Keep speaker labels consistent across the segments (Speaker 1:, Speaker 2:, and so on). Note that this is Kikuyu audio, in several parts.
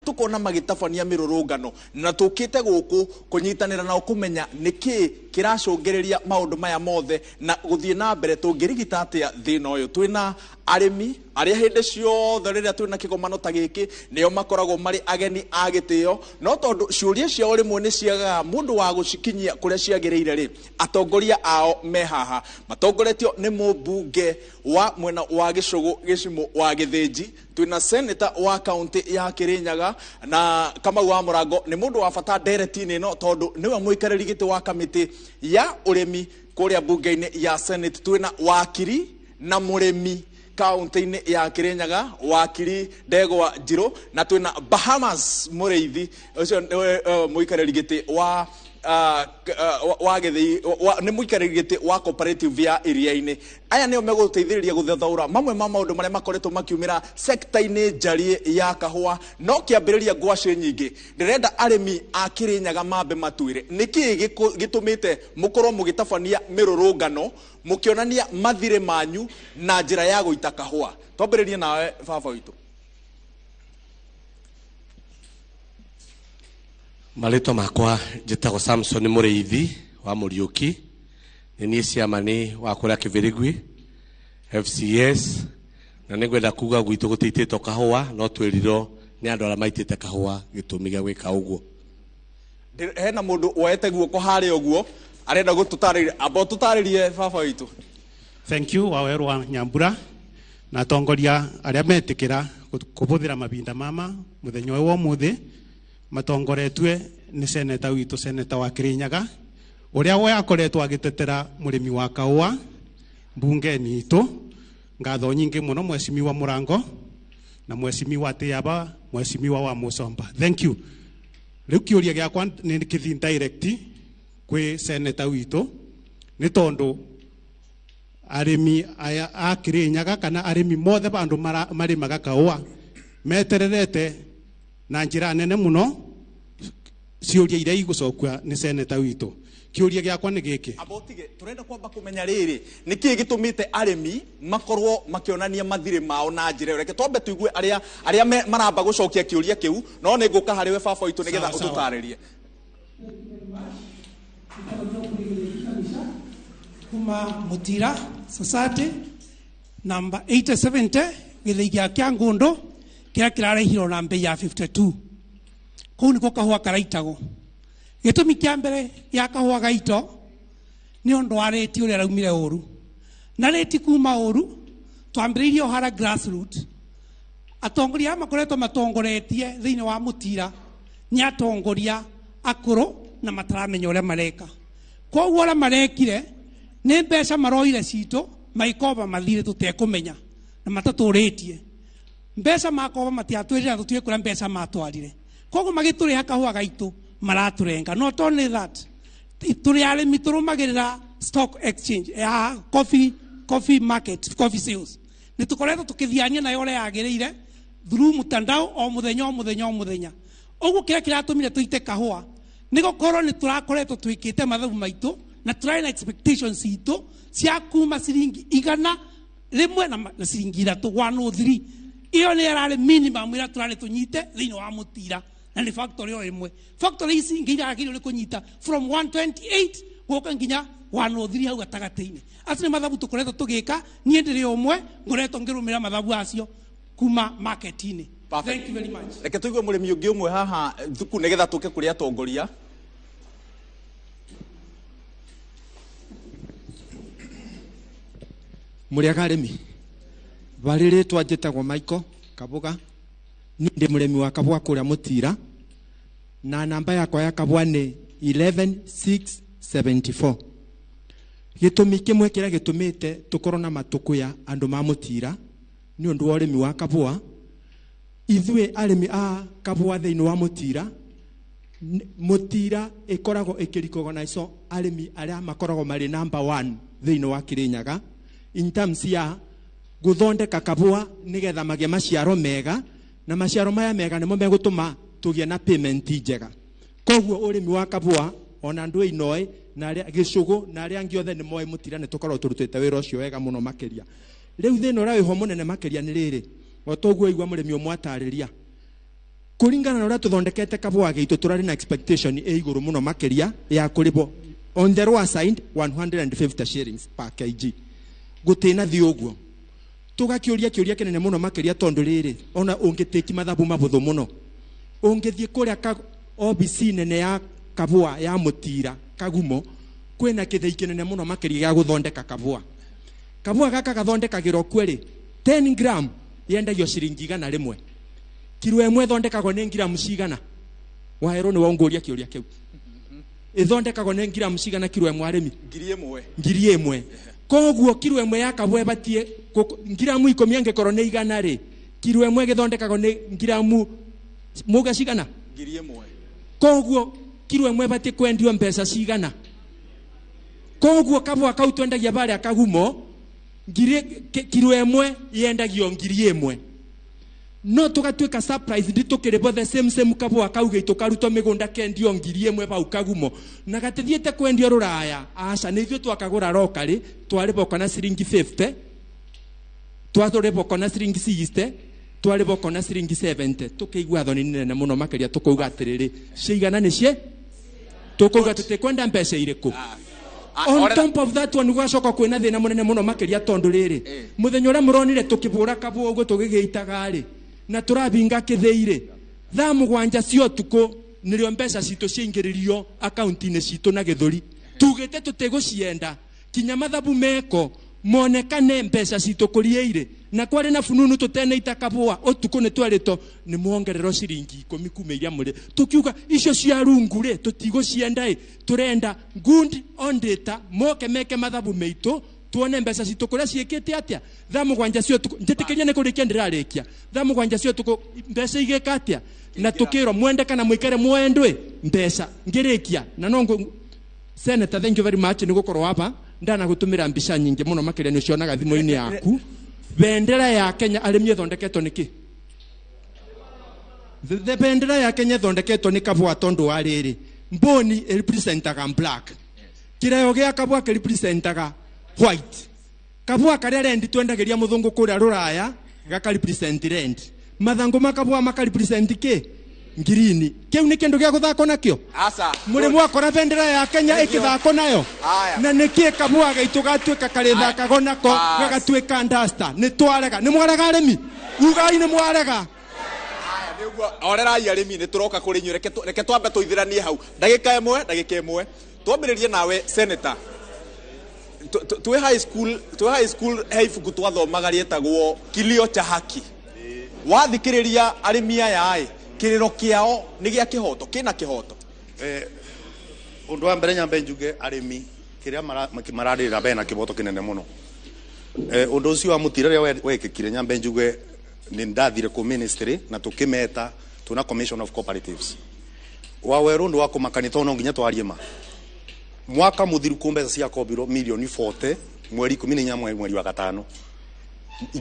Speaker 1: Tũkona magĩtabania mĩrũrũngano na tũkĩte gũkũ kũnyitanĩra nao kũmenya nĩkĩ kĩracũngĩrĩria maũndũ maya mothe na gũthiĩ na mbere tũngĩrigita atĩa thĩna ũyũ. Twĩna arĩmi arĩa hĩndĩ ciothe rĩrĩa twĩna kĩgomano ta gĩkĩ nĩo makoragwo marĩ ageni a gĩtĩo, no tondũ ciũria ciao rĩmwe nĩ ciagaga mũndũ wa gũcikinyia kũrĩa ciagĩrĩire rĩ, atongoria ao me haha matongoretio nĩ mũmbunge wa mwena wa Gĩcũgũ Gĩcimũ wa Gĩthĩnji. Twĩna senator wa kaunti ya Kĩrĩnyaga na Kamau wa Mũrango nĩ mũndũ wa bata ndereti-inĩ ĩno tondũ nĩwe mũikarĩri gĩtĩ wa kamĩtĩ ya ũrĩmi kũrĩa mbunge-inĩ ya Senate. Twĩna wakiri na mũrĩmi kaunti-inĩ ya Kĩrĩnyaga, wakiri Ndegwa Njirũ, na twĩna Bahamas Mũrĩithi, ũcio nĩwe mũikarĩri gĩtĩ wa wa gĩthĩi nĩ mũikarĩri gĩtĩ wa cooperative ya Iriainĩ. Aya nĩo megũteithĩrĩria gũthathaũra mamwe ma maũndũ marĩa makoretwo makiumĩra sekta-inĩ njariĩ ya kahũa. No kĩambĩrĩria ngwacĩ nyingĩ, ndĩrenda arĩmi a Kĩrĩnyaga mambe matwĩre nĩkĩĩ gĩtũmĩte mũkorwo mũgĩtabania mĩrũrũngano mũkĩonania mathirĩ manyu na njĩra ya gũita kahũa. Twambĩrĩrie nawe baba witũ.
Speaker 2: Marĩtwa makwa njĩtagwo Samson Mũrĩithi wa Mũriũki, nĩ niĩ ciamani wa kũrĩa Kĩbĩrĩgui FCS, na nĩngwenda kuga gwitũ gũtiitĩtwo kahũa, no twĩrirwo nĩ andũ arĩa maitĩte kahũa gĩtũmi gĩa gwĩka ũguo.
Speaker 1: Hena mũndũ woete guoko harĩa ũguo arenda gũtũtarĩria, amba ũtũtarĩrie baba witũ.
Speaker 3: Thank you Waweru wa Nyambura na atongoria arĩa metĩkĩra kũbũthĩra mabinda mama mũthenya ũyũ wa ũmũthĩ matongoretue nĩ seneta witũ, seneta wa Kĩrĩnyaga, ũrĩa we akoretwo agĩtetera mũrĩmi wa kahũa mbunge-inĩ itũ. Ngatho nyingĩ mũno mwecimiwa Mũrango na mwecimiwa Tĩaba, mwecimiwa wa Mũcomba. Thank you. Rĩu kĩũria gĩakwa nĩ kĩthi direct kwĩ seneta witũ, nĩ tondũ arĩmi aya a Kĩrĩnyaga kana arĩmi mothe bandũ marĩmaga kahũa metererete na njĩra nene mũno ciũria iria igũcokua nĩ seneta witũ. Kĩũria gĩakwa nĩ gĩkĩ.
Speaker 1: Amba ũtige, tũrenda kwamba kũmenya rĩrĩ nĩkĩĩ gĩtũmĩte arĩmi makorwo makĩonania mathirĩ mao na njĩra ĩyo. Reke twambe tũigue arĩa maramba gũcokia kĩũria kĩu, no nĩ ngũka harĩ we baba witũ nĩgetha
Speaker 3: Sawa, sawa.
Speaker 1: ũtũtarĩrie.
Speaker 4: Kuma Mutira Society namba 870 gĩthĩi gĩa Kĩangũndũ kĩrĩa kĩrarehirwo na mbei ya 52. Kũu nĩkuo kahũa karaitagwo. Gĩtũmi kĩa mbere gĩa kahũa gaito nĩ ũndũ wa rĩti ũrĩa raumire ũru. Na rĩti kuma ũru twambĩrĩirie ũhara grassroot. Atongoria aya makoretwo matongoretie thĩinĩ wa Mutira nĩ atongoria akũrũ na mataramenya ũrĩa mareka. Koguo ũrĩa marekire nĩ mbeca maroire citũ maikoba mathirĩ tũtekũmenya na matatũrĩtie. Mbeca makoba matiatwĩrĩra tũtuĩke kũrĩa mbeca matwarire. Koguo magĩtũrĩha kahũa gaitũ maratũrenga. Not only that, tũrĩ arĩmi tũrũmagĩrĩra stock exchange ya coffee market, coffee sales. Nĩ tũkoretwo tũkĩthiania nayo ũrĩa yagĩrĩire through mtandao o mũthenya o mũthenya o mũthenya. Ũguo kĩrĩa kĩratũmire tũite kahũa nĩ gũkorwo nĩ tũrakoretwo twĩkĩte mathabu maitũ na tũrarĩ na expectations itũ cia kuma ciringi igana rĩmwe na ciringi ithatũ, 103. Ĩyo nĩ ĩrarĩ minimum ĩrĩa tũrarĩ tũnyite thĩinĩ wa Mũtira, na nĩ factory o ĩmwe. Factory ici ingĩ iragĩrĩirwo nĩ kũnyita from 128 gũka nginya 103 hau gatagatĩ-inĩ. Acio nĩ mathabu tũkoretwo tũgĩka, niĩ ndĩrĩ ũmwe ngoretwo ngĩrũmĩrĩra mathabu acio kuma market-inĩ.
Speaker 1: Perfect.
Speaker 4: Thank you very much.
Speaker 1: Reke tũigue mũrĩmi ũngĩ ũmwe haha thuku nĩgetha tũke kũrĩ atongoria.
Speaker 5: Mũrĩaga arĩmi, barĩ rĩtwa njĩtagwo Michael Kabuga, niĩ ndĩ mũrĩmi wa kabũa kũrĩa Mũtira, na namba yakwa ya kabũa nĩ 11674. Gĩtũmi kĩmwe kĩrĩa gĩtũmĩte tũkorwo na matũkũya andũ ma Mũtira nĩ ũndũ wa ũrĩmi wa kabũa. Ithuĩ arĩmi a kabũa thĩinĩ wa Mũtira, Mũtira ĩkoragwo ĩkĩrecognize arĩmi arĩa makoragwo marĩ number 1 thĩinĩ wa Kĩrĩnyaga in terms ya gũthondeka kabũa nĩgetha magĩe maciaro mega, na maciaro maya mega nĩmo megũtũma tũgĩe na payment njega. Koguo ũrĩmi wa kabũa ona andũ inoĩ na arĩa gĩcũgũ na arĩa angĩ othe nĩ moĩ Mũtira nĩ tũkoragwo tũrutĩte wĩra ũcio wega mũno makĩria. Rĩu thĩna ũrĩa wĩho mũnene makĩria nĩ rĩrĩ, o ta ũguo igua mũrĩmi ũmwe atarĩria, Kuringana na uria tuthondekete kabua gitu turari na expectation ĩ iguru muno makiria ya kuribwo on the lower side 150 shillings per kg. Gutina thi uguo tugakiuria kiuria kinene muno makiria tondu riri ona ungitiki mathabu mabuthu muno ungithie kuria OBC nene ya kabua ya Mutira Kagumo kwina kithei kinene muno makiria ya guthondeka kabua. Kabua gaka gathondekagirwo kweri 10 gram yendagio ciringi 100. Kiro ĩmwe ĩthondekagwo nĩ ngiramu cigana? Waherwo nĩ waũngũria kĩũria kĩu. Ĩthondekagwo nĩ ngiramu cigana kiro ĩmwe arĩmi?
Speaker 1: 1000.
Speaker 5: 1000. Koguo kiro ĩmwe ya kabua ĩbatiĩ ngiramu 10 angĩkorwo nĩ 100 rĩ, kiro ĩmwe ĩgĩthondekagwo nĩ ngiramu muga cigana?
Speaker 1: 1000.
Speaker 5: Koguo kiro ĩmwe ĩbatiĩ kwendio mbeca cigana? Koguo kabua kau twendagia barĩa Kagumo kiro ĩmwe yendagio 1000. No tugatuika surprise ndi tukiribwo the same same kabua kau gitu karutwo migunda kendio 1000 bau Kagumo na gatithiete kwendio ruraya. Aca ni ithuĩ twakagura rokari twaribwo kana ciringi 50, twaribwo kana ciringi 60, twaribwo kana ciringi 70. Tukiigua thoni nene muno makiria tukauga atiriri ciigana ni cie tukauga tutikwenda mbeca iriku. On top of that one gwacoka kwina thina munene muno makiria tondu riri muthenya uria muronire tukibura kabua uguo tugigiitaga ri na turabinga kitheire thaa 7 cia utuku nirio mbeca citu ciaingiririo akaunti-ini citu na githuri tugite tutigucienda kinya mathabu meko monekane mbeca citu kuria na kwari na fununu tuteneita kabua utuku ni twarito ni muongerero ciringi 10 kuma iria muri tukiuga icio cia rungu ri tutigucienda turenda good on data moke meke mathabu meitu tuone mbeca citu kuria ciikite atia thaa 7 cia utuku. Njitikiria ni kurikia ndirarikia thaa 7 cia utuku mbeca igika atia na tukirwo mwende kana mwikare mwendwe mbeca ngirikia na no Senator, thank you very much ni gukorwo hapa ndana gutumira mbica nyingi muno makiria ni ucionaga thimu-ini yaku. Bendera ya Kenya arĩmi ĩthondeketwo nĩkĩ? The bendera ya Kenya ĩthondeketwo nĩ kabua tondu wa rĩrĩ mboni ĩrepresentaga black, kĩreo gĩa kabua kĩrepresentaga white, kabua karĩa rendi twendagĩria mũthũngũ kũrĩa rũraya gaka represent red, mathangu ma kabua maka represent kĩ? Ngirini. Kĩu nĩ kĩndũ gĩa gũthakwo nakĩo?
Speaker 1: Aca.
Speaker 5: Mũrĩmi wakora bendera ya Kenya ĩkĩthakwo nayo na nĩkĩ kabua gaitũ gatuĩka karĩthakagwo nako gagatuĩka duster? Nĩ twarega. Nĩ mwarega arĩmi? Ugai nĩ mwarega.
Speaker 1: Orerai arĩmi nĩ tũroka kũrĩ inyuĩ. Reke twambe tũithĩranie hau ndagĩka ĩmwe, ndagĩka ĩmwe twambĩrĩrie nawe Senator. Twĩ high school he ibuku twathomaga rĩetagwo Kilio cha Haki. Wathikĩrĩria arĩmi aya ĩ kiriro kiao ni gia kihoto kina kihoto.
Speaker 6: Undu wa mbere nyambe njuge arimi kiria mararira bena kiboto kinene muno. Undu ucio wa Mutira ria wekikire nyambe njuge ni ndathire ku ministry na tukimeta tuna Commission of Cooperatives wa weru undu wa kumakani tono nginya twarie ma mwaka muthiru ku mbeca cia kombirwo milioni 40 mweri 14 mweri wa gatano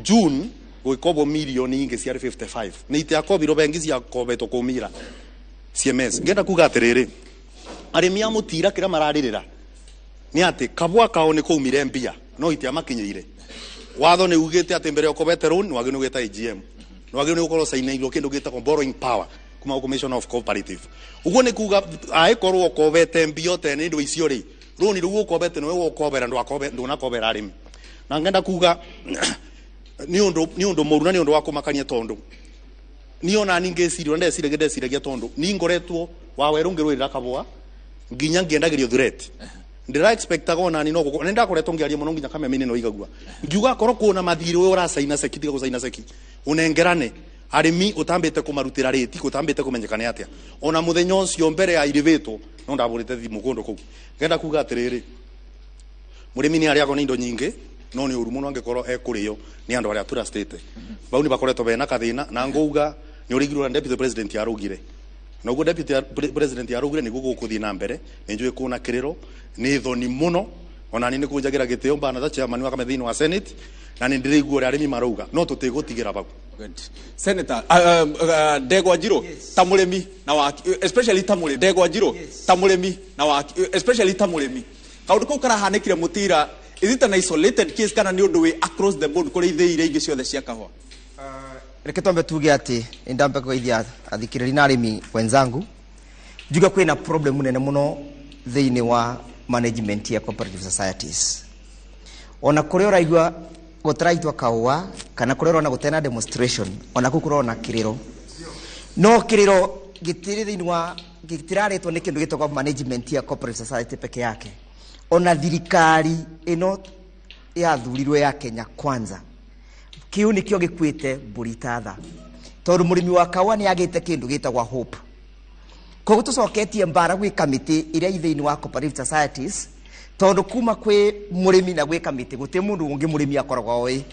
Speaker 6: June gwikobwo milioni ingi ciarĩ 55 nĩ itiakobirwo bengi ciakobetwo kũmira CMS. Ngenda kuga atĩrĩrĩ arĩmi a Mutira kĩrĩa mararĩrĩra nĩ atĩ kabua kao nĩ kũumire mbia no itiamakinyĩire. Watho nĩ ugĩte atĩ mbere ya ũkobete loan nĩ wagĩrĩirwo nĩ gwĩta AGM, nĩ wagĩrĩirwo nĩ gũkorwo cainĩirwo kĩndũ gĩtagwo borrowing power kuma Commission of Cooperative. Ũguo nĩ kuga angĩkorwo ũkobete mbia ũtene indo icio rĩ rũni rũu ũkobete nĩwe ũkobera ndũnakobera arĩmi. Na ngenda kuga ni undu mũru na ni undu wa kũmakania tondu ni ona ni ngeciria ndeciragia tondu ni ngoretwo wa weru ngirwirira kabua nginya ngiendagĩrio threat ndira expectaga ona ni no nĩ ndakoretwo ngĩaria mũno nginya kameme-inĩ no igagua ngiuga akorwo kuona mathirĩ ũyũ ũracaina ceki tiga gũcaina ceki ũnengerane arĩmi ũtambĩte kũmarutĩra rĩti ũtambĩte kũmenyekane atĩa ona mũthenya ũcio mbere ya irĩvĩtwo no ndabũrĩte thimũ kũndũ kũu. Ngenda kuga atĩrĩrĩ mũrĩmi nĩ arĩagwo nĩ indo nyingĩ no nĩ ũru mũno angĩkorwo ekũrĩo nĩ andũ arĩa trustĩte bau nĩ bakoretwo bena kathĩna na ngũuga nĩ ũrĩigirwo na deputy president arugire na ũguo deputy president arugire nĩguo gũkũthiĩ na mbere nĩ njũĩ kũna kĩrĩro nĩ thoni mũno ona nĩ nĩkũnjagĩra gĩtĩo mbana ta chairman wa kamĩtĩ thĩinĩ wa Senate na nĩ ndĩraigua ũrĩa arĩmi marauga no tũtigũtigĩra bau.
Speaker 1: Senator Ndegwa Njirũ ta mũrĩmi na wa especially ta mũrĩmi Ndegwa Njirũ ta mũrĩmi na wa especially ta mũrĩmi kaũndũ kau karahanĩkire Mutira, is it an isolated case kana nĩ ũndũ wĩ across the board kũrĩ ithĩi iria ingĩ ciothe cia kahũa?
Speaker 7: Reke twambe tuge ati ndambe kugeithia athikiriria na arimi wenzangu. Njuge kwina problem nene muno thiini wa management ya cooperative societies. Ona kuria uraigua gutaraitwa kaua kana kuria urona gutena demonstration, ona kuu kurona kiriro. No kiriro gitiri thiini wa gitiraretwo ni kindu gitagwo management ya cooperative society peke yake. Ona thirikari ino yathurirwe ya Kenya Kwanza, kiu nikio gikuite mburi tatha, tondu murimi wa kaua ni agite kindu gitagwa hope. Koguo tucoketie mbara gwi kamiti iria i thiini wa cooperative societies, tondu kuma kwi murimi na gwi kamiti guti mundu ungi murimi akoragwo oi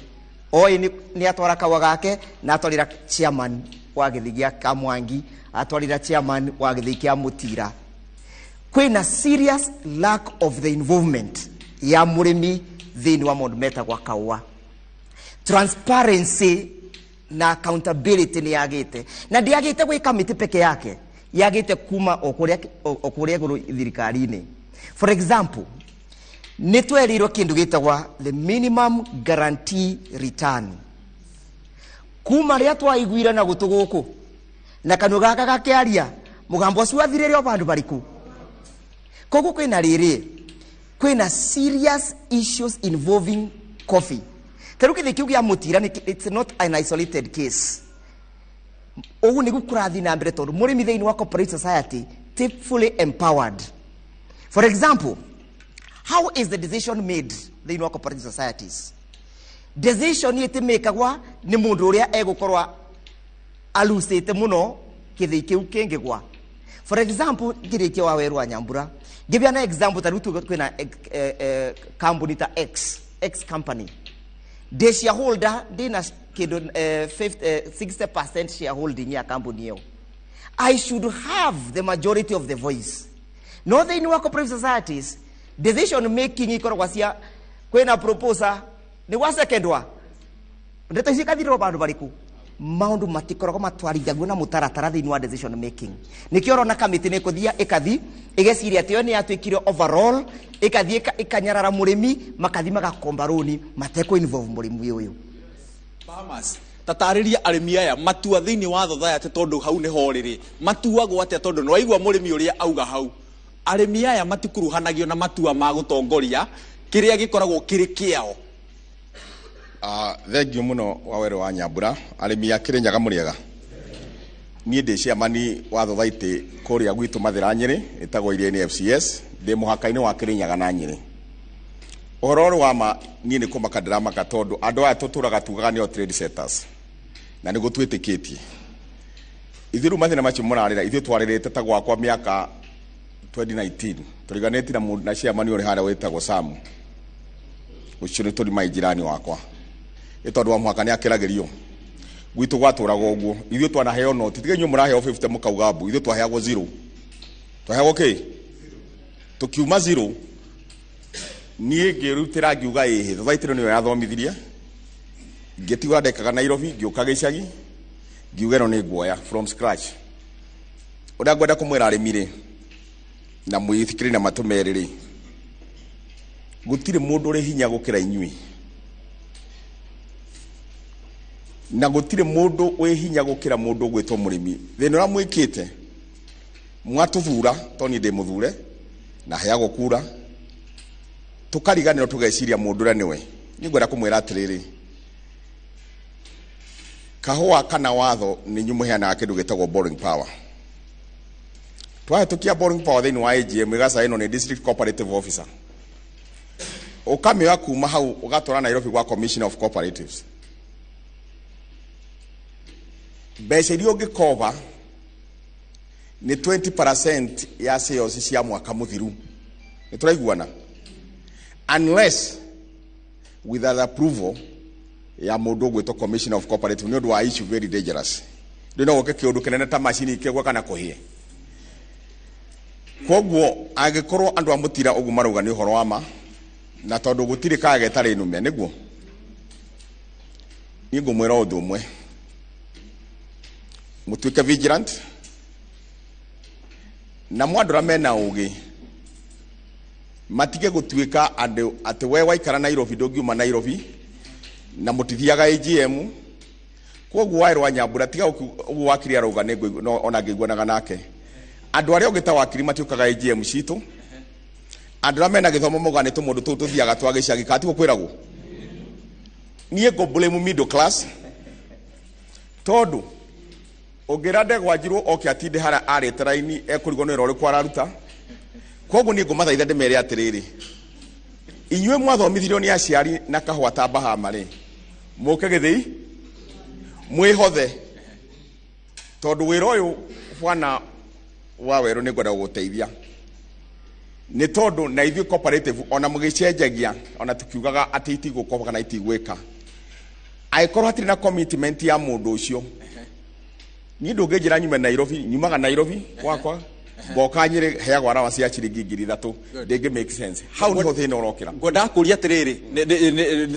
Speaker 7: oi ni atwara kaua gake na atwarira chairman wa githii gia Kamwangi, atwarira chairman wa githii kia Mutira. Kwina serious lack of the involvement ya murimi thiini wa maundu metagwa kaua. Transparency na accountability ni yagite, na ndiagite gwi kamiti peke yake, yagite kuma o kuria iguru thirikari-ini. For example, ni twerirwo kindu gitagwa the minimum guarantee return. Kuma ria twaiguire na gutu guku na kanua gaka gakiaria mugambo ucio wathirire o bandu bariku. Koguo kwina riri, kwina serious issues involving coffee. Taru kithi kiu gia Mutira, it's not an isolated case. Ugu nigu kurathi na mbere tondu murimi thiini wa cooperative society ti fully empowered. For example, how is the decision made thiini wa cooperative societies? Decision itimikagwa ni mundu uria egukorwa alusite muno kithi kiu kingigwa. For example, ngirikia wa Weru wa Nyambura, ngibiana example ta riu kwina company ta X company. The shareholder ndina kindu 60% shareholding ya company iyo. I should have the majority of the voice. No thiini wa cooperative societies decision making ikoragwa cia kwina proposer ni wa secondwa. Ndeto ici ikathirwo bandu bariku. Maundu matikoragwo matwarithagio na mutaratara thiini wa decision making. Nikio urona kamiti ni kuthia ikathi igeciria ati yo ni yatuikire overall, ikathi ikanyarara murimi, makathi magakomba roni mateko involve murimi uyu.
Speaker 1: Bahamas, tatariria arimi aya matua thiini wa society tondu hau niho riri matuagwo atia, tondu no waigua murimi uria auga hau arimi aya matikuruhanagio na matua ma gutongoria kiria gikoragwo kiri kiao.
Speaker 8: Thengiũ mũno wa Weru wa Nyambura, arĩmi a Kĩrĩnyaga mũrĩega. Niĩ ndĩ chairman wa society kũrĩa gwitũ Mathĩra Nyĩrĩ, ĩtagwo Iriainĩ FCS, ndĩ mũhaka-inĩ wa Kĩrĩnyaga na Nyĩrĩ. Ũhoro ũrĩ wa ma niĩ nĩ kũmaka ndĩramaka tondũ andũ aya tũtũraga tugaga nĩo trade setters, na nĩguo twĩtĩkĩtie. Ithuĩ rĩu mathĩna macio mũrarĩra, ithuĩ twarĩrĩte ta gwakwa mĩaka 2019, tũriganĩtie na chairman ũrĩ harĩa wĩtagwo Sam. Ũcio nĩ tũrĩ maijirani wakwa. Nĩ tondũ wa mũhaka nĩ akĩragĩrio. Gwitũ gwatũraga ũguo, ithuĩ twanaheo noti, tiga inyuĩ mũraheo 50 mũkauga mbu, ithuĩ twaheagwo zero. Twaheagwo kĩ? Tũkiuma zero, niĩ ngĩrutĩra ngiuga ĩhĩ, society ĩno nĩyo yathomithirie. Ngĩtigwo ndekaga Nairobi, ngĩũka gĩcagi, ngiuga ĩno nĩ nguoya from scratch. Ũrĩa ngwenda kũmwĩra arĩmi rĩ, na mwĩthikĩrĩrie na matũ merĩ rĩ, gũtirĩ mũndũ ũrĩ hinya gũkĩra inyuĩ. Na gũtirĩ mũndũ wĩ hinya gũkĩra mũndũ ũgwĩtwo mũrĩmi. Thĩna ũrĩa mwĩkĩte, mwatũthura, tondũ niĩ ndĩ mũthure, na heagwo kura, tũkariganĩrwo tũgeciria mũndũ ũrĩa nĩwe. Niĩ ngwenda kũmwĩra atĩrĩrĩ, kahũa kana watho nĩ inyuĩ mũheanaga kĩndũ gĩtagwo borrowing power. Twahĩtũkia borrowing power thĩinĩ wa AGM, ĩgacainwo nĩ district cooperative officer. Ũkamĩoya kuma hau ũgatwara Nairobi gwa Commissioner of Cooperatives. Mbeca iria ũngĩkoba nĩ 20% ya sales cia mwaka mũthiru. Nĩ tũraiguana? Unless with the approval ya mũndũ ũgwĩtwo Commissioner of Cooperative, nĩ ũndũ wa issue very dangerous. Ndĩ no gũke kĩũndũ kĩnene ta macini ikĩgwa kana kũhĩe. Kwoguo angĩkorwo andũ a Mũtira ũguo marauga nĩ ũhoro wa ma, na tondũ gũtirĩ kaya getarĩ nũme, nĩguo? Niĩ ngũmwĩra ũndũ ũmwe. Mũtuĩke vigilant, na mwandũ arĩa mena ũgĩ matige gũtuĩka andũ atĩ we waikara Nairobi ndũngiuma Nairobi na mũtithiaga AGM. Koguo Wawerũ wa Nyambura, tiga ũguo wakiri arauga nĩ ona ngĩiguanaga nake. Andũ arĩa ũngĩ ta wakiri matiũkaga AGM citũ. Andũ arĩa mena gĩthomo maugaga nĩ tũmũndũ tũu tũthiaga twa gĩcagi, kana tiguo kwĩragwo? Niĩ ngũ blame middle class, tondũ ũngĩra ndegwa njirwo oke atinde harĩa arĩte raini ekũrigwo nĩ wĩra ũrĩkũ araruta. Koguo niĩ ngũmathaitha ndĩmere atĩrĩrĩ, inyuĩ mwathomithirio nĩ aciari na kahũa ta Bahama rĩ, mũke gĩthĩi mwĩhothe, tondũ wĩra ũyũ bwana Wawerũ nĩ ngwenda gũgũteithia, nĩ tondũ na ithuĩ cooperative ona mũgĩcenjagia ona tukiugaga atĩ itigũkoba kana itigwĩka, angĩkorwo hatirĩ na commitment ya mũndũ ũcio, niĩ ndũngĩnjĩra nyume Nairobi, nyumaga Nairobi gwakwa ngoka Nyĩrĩ heagwo allowance ya ciringi 3,000, ndĩngĩ make sense. Hau niho thĩna ũrokĩra.
Speaker 1: Ngwendaga kũria atĩrĩrĩ,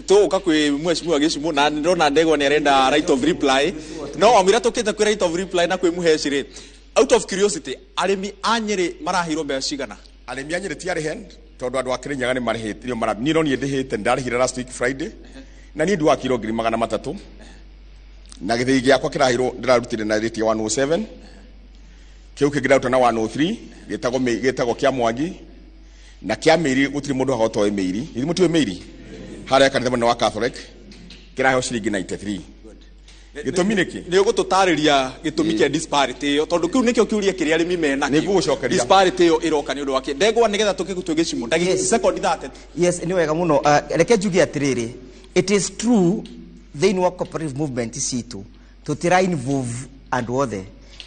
Speaker 1: tũgũka kwĩ mheshimiwa Gĩcumũ, na ndĩrona ndegwa nĩ arenda right of reply, no wamwĩra tũkĩte kwĩ right of reply na kwĩ Mũheci rĩ, out of curiosity, arĩmi a Nyĩrĩ maraheirwo mbeca cigana?
Speaker 8: Arĩmi a Nyĩrĩ ti arĩhe, tondũ andũ a Kĩrĩnyaga nĩ marĩhĩte, niĩ no niĩ ndĩhĩte, ndarĩhire last week Friday, na niĩ ndiwakirwo 300,000, na gĩthĩi gĩakwa kĩraheirwo ndĩrarutire na rate ya 107, kĩu kĩngĩ ndĩraruta na 103, gĩtagwo kĩa Mwangi na kĩa Mĩiri. Gũtirĩ mũndũ haha ũtoĩ Mĩiri, ithuĩ mũtiũĩ Mĩiri harĩa kanitha mũnene wa Catholic, kĩraheo ciringi 93. Gĩtũmi nĩkĩ?
Speaker 1: Nĩ ũgũtũtarĩria gĩtũmi kĩa disparity ĩyo, tondũ kĩu nĩkĩo kĩũria kĩrĩa arĩmi mena.
Speaker 8: Nĩ ngũgũcokeria.
Speaker 1: Disparity ĩyo ĩroka nĩ ũndũ wa kĩ, ndegwa, nĩgetha tũke twĩ gĩcimo ndagĩka second 30.
Speaker 7: Yes, nĩ wega mũno. Reke njuge atĩrĩrĩ, it is true thĩinĩ wa cooperative movement citũ tũtĩra involve andũ othe,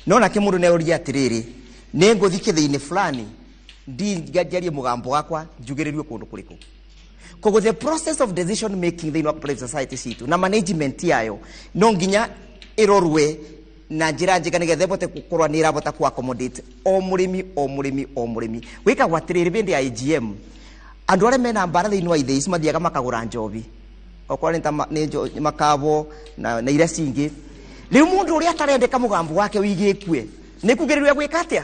Speaker 7: no nake mũndũ nĩ oria atĩrĩrĩ, nĩ ngũthi kĩthĩinĩ fulani ndinjarie mũgambo wakwa njugĩrĩrio kũndũ kũrĩkũ? Koguo the process of decision making thĩinĩ wa cooperative society citũ na management yayo no nginya ĩrorwe na njĩra njega, nĩgetha ĩbote gũkorwo nĩ ĩrabota ku accommodate o mũrĩmi, o mũrĩmi, o mũrĩmi. Gwĩkagwo atĩrĩrĩ, hĩndĩ ya AGM andũ arĩa mena mbara thĩinĩ wa ithĩi ici mathiaga makagũra njobi, okorwo nĩ ta nĩ makabo na iria cingĩ. Rĩu mũndũ ũrĩa atarendeka mũgambo wake wĩigĩkue nĩ kugĩrĩria gwĩka atĩa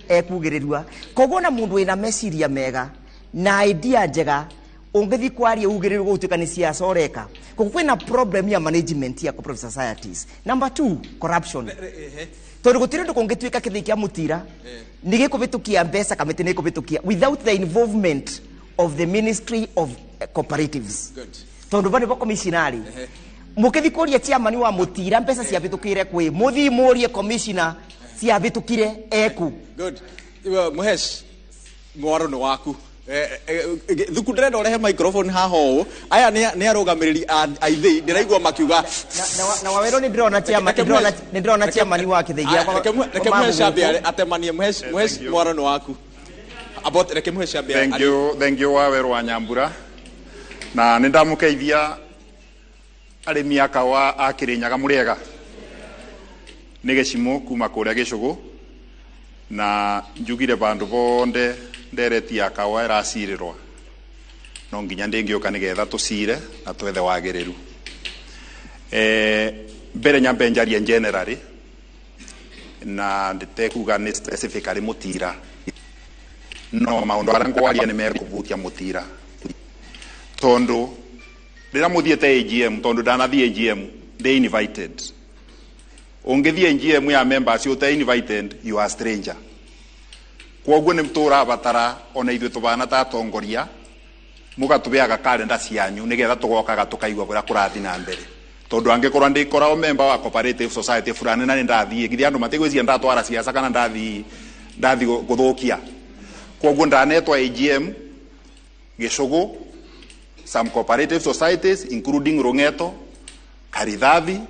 Speaker 7: ekugĩrĩrua. Koguo na mũndũ wĩna meciria mega na idea njega ũngĩthiĩ kwaria ugĩrĩrwo gũtuĩka nĩ siasa ũreka. Koguo kwĩna problem ya management ya cooperative societies. Number two, corruption, tondũ gũtirĩ ũndũ kũngĩtuĩka kĩthĩi kĩa mũtira nĩ gĩkũbĩtũkia mbeca, kamĩtĩ nĩ ĩkũbĩtũkia without the involvement of the Ministry of Cooperatives, tondũ ba nĩbo commissioner. Mũkĩthi kũria chairman wa mũtira mbeca ciabĩtũkire kwĩ, mũthii mũrie commissioner ciabĩtũkire eku.
Speaker 1: Good. Mũhesh, mwaro nĩ waku. Thuku ndĩrenda ũrehe microphone haha ũũ. Aya nĩ arũgamĩrĩri a ithĩi, ndĩraigua makiuga.
Speaker 7: Na Wawerũ nĩ ndĩrona chairman, nĩ ndĩrona chairman wa kĩthĩi gĩakwa.
Speaker 1: Reke Mũhesh ambe atemanie. Mũhesh, mwaro nĩ waku. About reke Mũhesh ambe.
Speaker 9: Thank you, thank you, Wawerũ wa Nyambura, na nĩ ndamũkeithia arĩmi a kawa a Kĩrĩnyaga. Mũrĩega? Nĩ gĩcimo kuma kũrĩa gĩcũgũ, na njugire bandũ bonde ndereti ya kawa ĩracirĩrwa no nginya ndĩngĩũka nĩgetha tũcire na twethe wagĩrĩru. Mbere nyambe njarie generally na ndĩtekuga nĩ specifically mũtira, no maũndũ arĩa ngwaria nĩ mekũhutia mũtira, tondũ rĩrĩa mũthiĩte AGM, tondũ ndanathiĩ AGM ndĩ invited, ũngĩthiĩ AGM ya members ũte invited, you are stranger. Kwoguo nĩ tũrabatara ona ithuĩ tũbana ta atongoria mũgatũbeaga kalenda cianyu, nĩgetha tũgokaga tũkaigua ũrĩa kũrathiĩ na mbere, tondũ angĩkorwo ndĩkoragwo member wa cooperative society fulani na nĩ ndathiĩ githĩ andũ matigwĩciria ndatwara ciaca kana ndathi gũthũkia. Kwoguo ndanetwo AGM gĩcũgũ, some cooperative societies including Rung'eto, Karithathi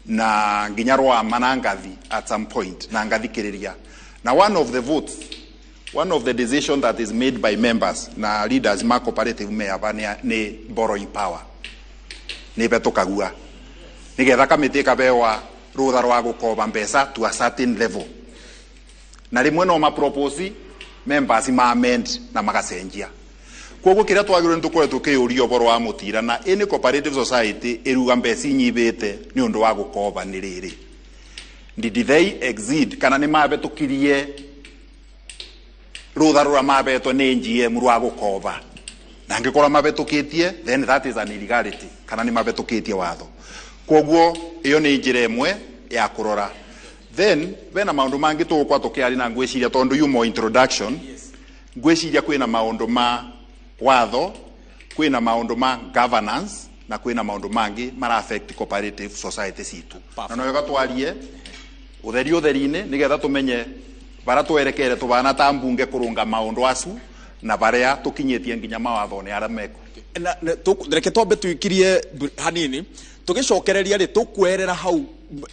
Speaker 9: na nginya Rwama na Ngathi at some point, na ngathikĩrĩria. Na one of the votes, one of the decision that is made by members na leaders ma cooperative meaba nĩ borrowing power, nĩ betũkagua nĩgetha kamĩtĩ ĩkabewa rũtha rwa gũkoba mbeca to a certain level, na rĩmwe no mapropose members ma amend na magacenjia. Koguo kĩrĩa twagĩrĩirwo nĩ tũkorwo tũkĩyũria ũhoro wa mũtira na any cooperative society ĩruga mbeca inyibĩte nĩ ũndũ wa gũkoba nĩ rĩrĩ, did they exceed kana nĩ mabetũkirie rũtha rũrĩa mabetwo nĩ NGM rwa gũkoba? Na angĩkorwo mabetũkĩtie, then that is an illegality, kana nĩ mabetũkĩtie watho. Koguo iyo ni njira imwe ya kurora. Then bena maundu mangi tugukwa tukiari na ngwiciria tondu yumo introduction. Ngwiciria kwina maundu ma watho, kwina maundu ma governance na kwina maundu mangi mara affect cooperative society citu. Na no wega twarie utheri utheri-ini nigetha tumenye bara twerekere tubana ta mbunge kurunga maundu acu na baria tukinyitie nginya mawatho ni aria meku.
Speaker 1: Na reke twambe tuikirie hanini tugicokereria ri tukwerera hau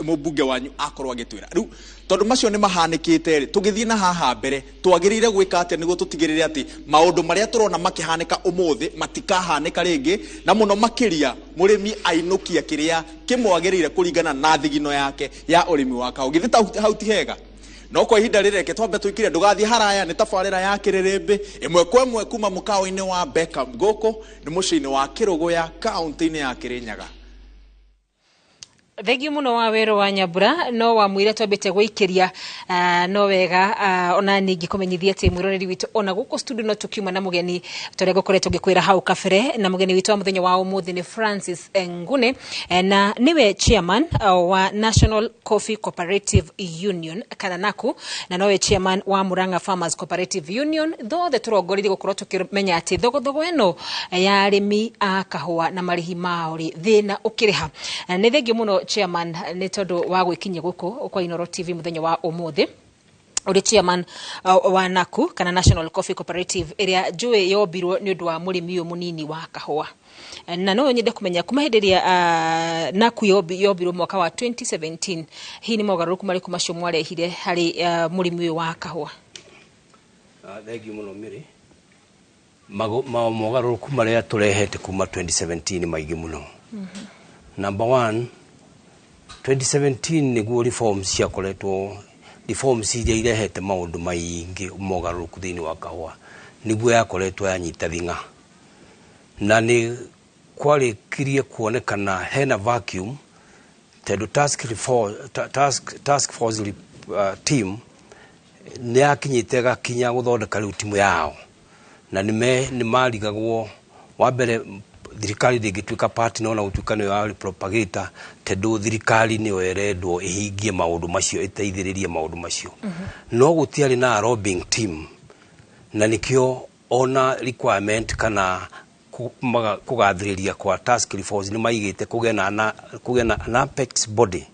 Speaker 1: mubunge wanyu akorwo agitwira riu tondu macio ni mahanikite ri tugithie na haha mbere twagirire gwika atia niguo tutigirire ati maundu maria turona makihanika umuthi matikahanika ringi na muno makiria murimi ainukia kiria kimwagirire kuringana na thigino yake ya urimi wa kahũa. Githi hau ti hega? No kwa ihinda rĩrĩ twambe tuikire ndugathiĩ haraya nĩ tabarĩra ya kĩrĩrĩmbĩ ĩmwe kwa ĩmwe kuma mũkawa-inĩ wa Beckham gũkũ nĩ mũciĩ-inĩ wa Kĩrũgũya kaũntĩ-inĩ ya Kĩrĩnyaga.
Speaker 10: Thengiũ mũno wa wero wa Nyambura no wa mwire twambĩte gũikĩria no wega ona ningĩ kũmenyithia atĩ mwĩroreri witũ ona gũkũ studio no tũkiuma na mũgeni tũrĩa ngũkoretwo ngĩkwĩra hau kabere, na mũgeni witũ wa mũthenya wa ũmũthĩ nĩ Francis Ngune na nĩwe chairman wa National Coffee Cooperative Union kana NACU, na nowe chairman wa Murang'a Farmers Cooperative Union. Thothe tũrongoririe gũkorwo tũkĩmenya atĩ thogothogo ĩno ya arĩmi a kahũa na marĩhi mao rĩ thĩna ũkĩrĩha. Nĩ thengiũ mũno chairman nĩ tondũ wa gwĩkinyia gũkũ kwa Inooro TV mũthenya wa ũmũthĩ. Ũrĩ chairman wa NACU kana National Coffee Cooperative ĩrĩa njũĩ yombirwo nĩ ũndũ wa mũrĩmi ũyũ mũnini wa kahũa, na no nyende kũmenya kuma hĩndĩ ĩrĩa NACU yombirwo mwaka wa 2017 hihi nĩ mogarũrũku marĩkũ macio mwarehire harĩ mũrĩmi ũyũ wa kahũa?
Speaker 11: Thengiũ mũno Mary. Mogarũrũku marĩa tũrehete kuma 2017 maingĩ mũno. Number one, 2017 nĩguo reforms ciakoretwo, reforms iria irehete maũndũ maingĩ mogarũrũku thĩinĩ wa kahũa nĩguo yakoretwo yanyita thing'a, na nĩ kwarĩkirie kuonekana hena vacuum tondũ task force team nĩ yakinyĩte gakinya gũthondeka rĩu timu yao, na nĩ marigagwo wa mbere thirikari ndĩngĩtuĩka partner ona gũtuĩka nĩyo yarĩ propagator tondũ thirikari nĩyo ĩrendwo ĩhingie maũndũ macio ĩteithĩrĩrie maũndũ macio. No gũtiarĩ na lobbying team, na nĩkĩo ona requirement kana kũgathĩrĩria kwa task force nĩ maigĩte kũgĩe na an apex body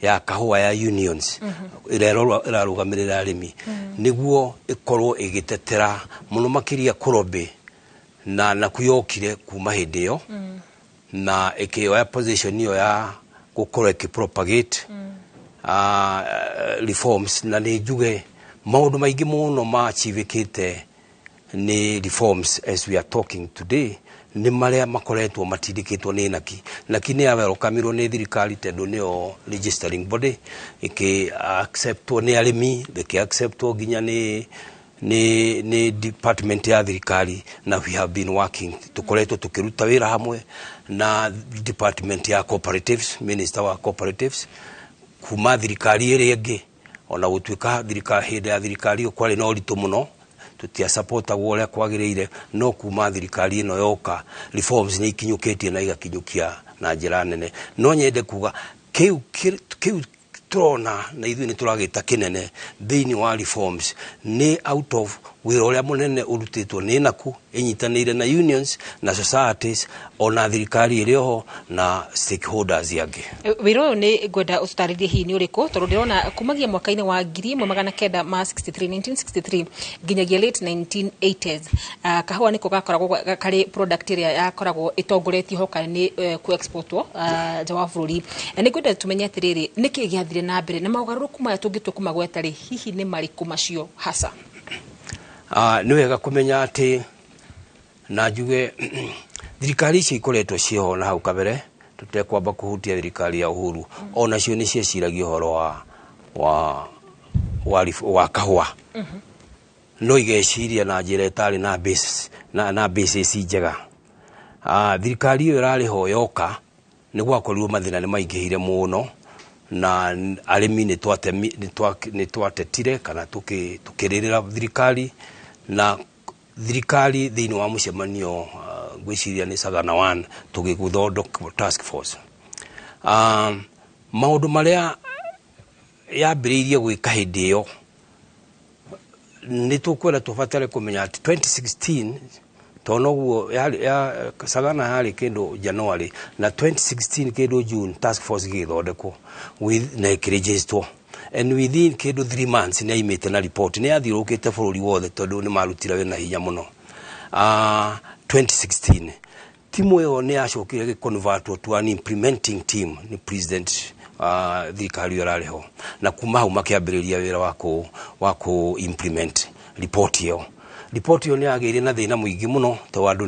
Speaker 11: ya kahũa ya unions ĩrĩa ĩrarũgamĩrĩra arĩmi nĩguo ĩkorwo ĩgĩtetera mũno makĩria kũrobĩ, na NACU yokire kuma hĩndĩ ĩyo na ĩkĩoya position ĩyo ya gũkorwo ĩkĩpropagate reforms, na nĩ njuge maũndũ maingĩ mũno maachivĩkĩte nĩ reforms as we are talking today nĩ marĩa makoretwo matindĩkĩtwo nĩ NACU. NACU nĩ yawerokamirwo nĩ thirikari tondũ nĩyo registering body, ĩkĩ acceptwo nĩ arĩmi, ĩkĩ acceptwo nginya nĩ department ya thirikari, na we have been working tukoretwo tukiruta wĩra hamwe na department ya cooperatives, minister wa cooperatives kuma thirikari ĩrĩa ĩngĩ, ona gũtuĩka thirikari hĩndĩ ya thirikari ĩyo kwarĩ na ũritũ mũno tũtiasupportagwo ũrĩa kwagĩrĩire, no kuma thirikari ĩno yoka reforms nĩ ikinyũkĩtie na igakinyũkia na njĩra nene. No nyende kuga kĩu tũrona na ithuĩ nĩ tũragĩta kĩnene thĩinĩ wa reforms nĩ out of wĩra ũrĩa mũnene ũrutĩtwo nĩ NACU ĩnyitanĩire na unions na societies ona thirikari ĩrĩ oho na stakeholders angĩ.
Speaker 10: Wĩra ũyũ nĩ ngwenda ũtũtarĩrie hihi nĩ ũrĩkũ, tondũ ndĩrona kumagia mwaka-inĩ wa 1963 1963 nginyagia late 1980s kahũa nĩko gakoragwo karĩ product ĩrĩa yakoragwo ĩtongoretie hoka nĩ ku-exportwo nja wa bũrũri. Nĩ ngwenda tũmenye atĩrĩrĩ, nĩkĩ gĩathire na mbere na mogarũrũku maya tũngĩtua kũmagweta rĩ, hihi nĩ marĩkũ macio hasa?
Speaker 11: Nĩ wega kũmenya atĩ na njuge thirikari ici ikoretwo ciĩho na hau kabere tũtekwamba kũhutia thirikari ya Uhuru, onacio nĩ cieciragia ũhoro wa kahũa, no igeciria na njĩra ĩtarĩ na basis na basis njega. Thirikari ĩyo ĩrarĩ ho yoka nĩ gwakorirwo mathĩna nĩ maingĩhire mũno na arĩmi nĩ twatetire kana tũkĩrĩrĩra thirikari, na thirikari thĩinĩ wa mũcemanio ngwĩciria nĩ Sagana 1 tũgĩgũthondeka task force. Maũndũ marĩa yambĩrĩirie gwĩka hĩndĩ ĩyo nĩ tũkwenda tũbatare kũmenya atĩ 2016 tondũ noguo ya Sagana yarĩ kĩndũ January na 2016 kĩndũ June task force ĩgĩthondekwo na ĩkĩregisterwo, and within kĩndũ 3 months nĩ yaimĩte na report. Nĩ yathiũrũrũkĩte bũrũri wothe tondũ nĩ marutire wĩra na hinya mũno. 2016 timu ĩyo nĩ yacokire gĩconvertwo to an implementing team nĩ president, thirikari ĩyo ĩrarĩ ho, na kuma hau makĩambĩrĩria wĩra wa kũ implement report ĩyo. Report ĩyo nĩ yagĩire na thĩna mũingĩ mũno tondũ andũ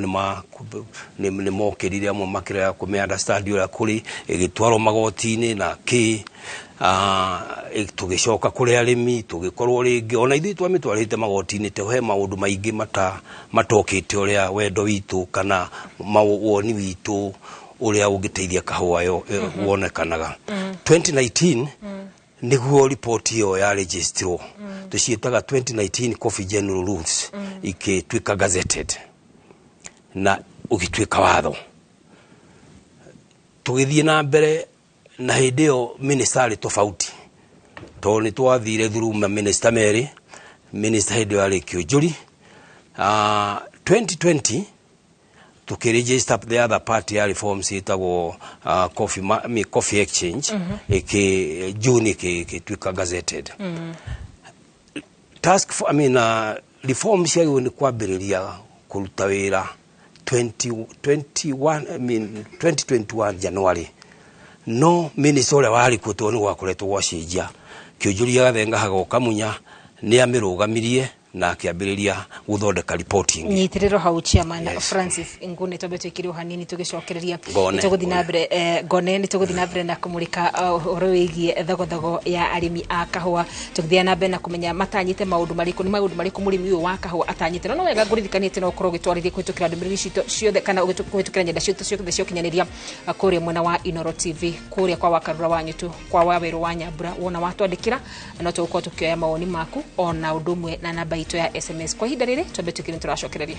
Speaker 11: nĩ mokĩrire, amwe makĩrega kũmĩ understand ũrĩa kũrĩ, ĩgĩtwarwo magoti-inĩ na kĩ. Tũgĩcoka kũrĩ arĩmi, tũgĩkorwo rĩngĩ ona ithuĩ twamĩtwarĩte magoti-inĩ tondũ he maũndũ maingĩ matokĩte ũrĩa wendo witũ kana woni witũ ũrĩa ũngĩteithia kahũa yo wonekanaga. 2019 nĩguo report ĩyo ya registrwo, tũciĩtaga 2019 Coffee General Rules, ikĩtuĩka gazetted na ũgĩtuĩka watho. Tũgĩthiĩ na mbere na hĩndĩ ĩyo minister arĩ tofauti tondũ nĩ twathire through ma minister merĩ. Minister hĩndĩ ĩyo arĩ Kĩũnjũri. 2020 tukĩregister the other part ya reforms ĩtagwo coffee exchange, ĩkĩ June ĩkĩtuĩka gazetted. Task for, I mean, reforms ciagĩrĩirwo nĩ kwambĩrĩria kũruta wĩra 2021, I mean, 2021 January, no minister ũrĩa warĩ kuo, tondũ nĩ gwakoretwo gwacenjia, Kĩũnjũri agathenga hagoka Munya, nĩ amĩrũgamirie na akĩambĩrĩria gũthondeka report ĩngĩ.
Speaker 10: Nyitĩrĩro hau, chairman. Yes. Francis Ngune, twambe twĩkĩre o hanini tũgĩcokereria.
Speaker 11: Ngone.
Speaker 10: Nĩtũgũthiĩ na mbere, Ngone, nĩtũgũthiĩ na mbere na kũmũrĩka ũhoro wĩgiĩ thogothogo ya arĩmi a kahũa, tũgĩthiĩ na mbere na kũmenya matanyĩte maũndũ marĩkũ, nĩ maũndũ marĩkũ mũrĩmi ũyũ wa kahũa atanyĩte. No wega ngũririkanie atĩ no ũkorwo ũgĩtwarithia kũhĩtũkĩra ndũmĩrĩri citũ ciothe kana kũhĩtũkĩra nyenda citũ ciothe cia ũkinyanĩria, kũrĩa mwena wa Inoro TV, kũrĩa kwa Wakarura wa Nyutu, kwa Wawerũ wa Nyambura. Wona watwandĩkĩra no tũgũkorwo tũkĩoya mawoni maku ona ũndũ ũmwe na namba itũ ya SMS. Kwa ihinda rĩrĩ twambe twĩkĩre, nĩtũracokereria.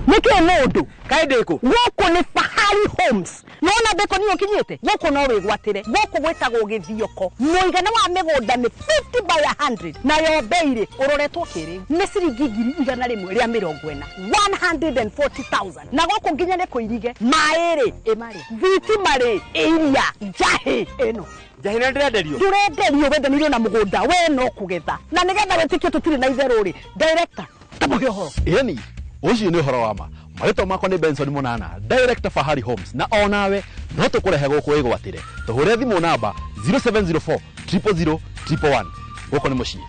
Speaker 12: Nĩkĩ mũndũ kaĩ ndĩkũ gũkũ? Nĩ Fahari Homes. Nona mbeko niyo kinyĩte gũkũ, no wĩgwatĩre gũkũ gwĩtagwo Gĩthioko. Mũigana wa mĩgũnda nĩ 50 by 100, nayo bei rĩ ũroretwo kĩrĩu nĩ ciringi 140,000, 140,000. Na gũkũ nginya nĩ kũirige maĩ rĩ ĩmarĩ thitima rĩ iria njahĩ ĩno.
Speaker 13: Njahĩ nĩ ndĩrenderio?
Speaker 12: Ndũrenderio, wendanĩirio na mũgũnda we no kũgetha. Na nĩgetha wĩtĩkie tũtirĩ na itherũ rĩ, director, tamũhe ũhoro.
Speaker 13: Ĩni ũcio nĩ ũhoro wa ma. Marĩtwa makwa nĩ Benson Mũnana, director Fahari Homes, na onawe no tũkũrehe gũkũ wĩgwatĩre. Tũhũre thimũ namba 0704 000 111. Gũkũ nĩ mũciĩ.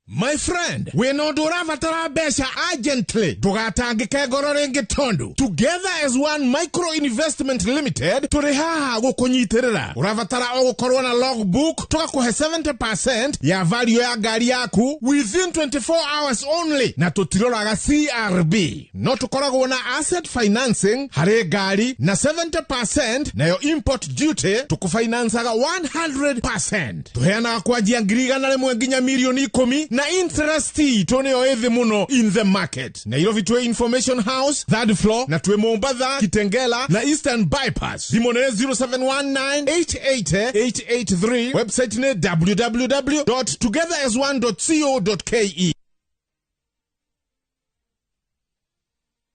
Speaker 14: My friend, wĩna ũndũ ũrabatara mbeca urgently, ndũgatangĩke ngoro rĩngĩ tondũ Together as One Micro Investment Limited tũrĩ haha gũkũnyitĩrĩra. Ũrabatara o gũkorwo na logbook, tũgakũhe 70% ya value ya ngari yaku within 24 hours only, na tũtiroraga CRB. No tũkoragwo na asset financing harĩ ngari na 70%, nayo import duty tũkũfinansaga 100%. Tũheanaga kwanjia 100,000 nginya 10,000,000, na interest itũ nĩyo ĩthĩ mũno in the market. Nairobi twĩ Information House third floor, na twĩ Mombatha, Kitengela na Eastern Bypass. Thimũ nĩ 0719 880 883, website nĩ www.togetherasone.co.ke.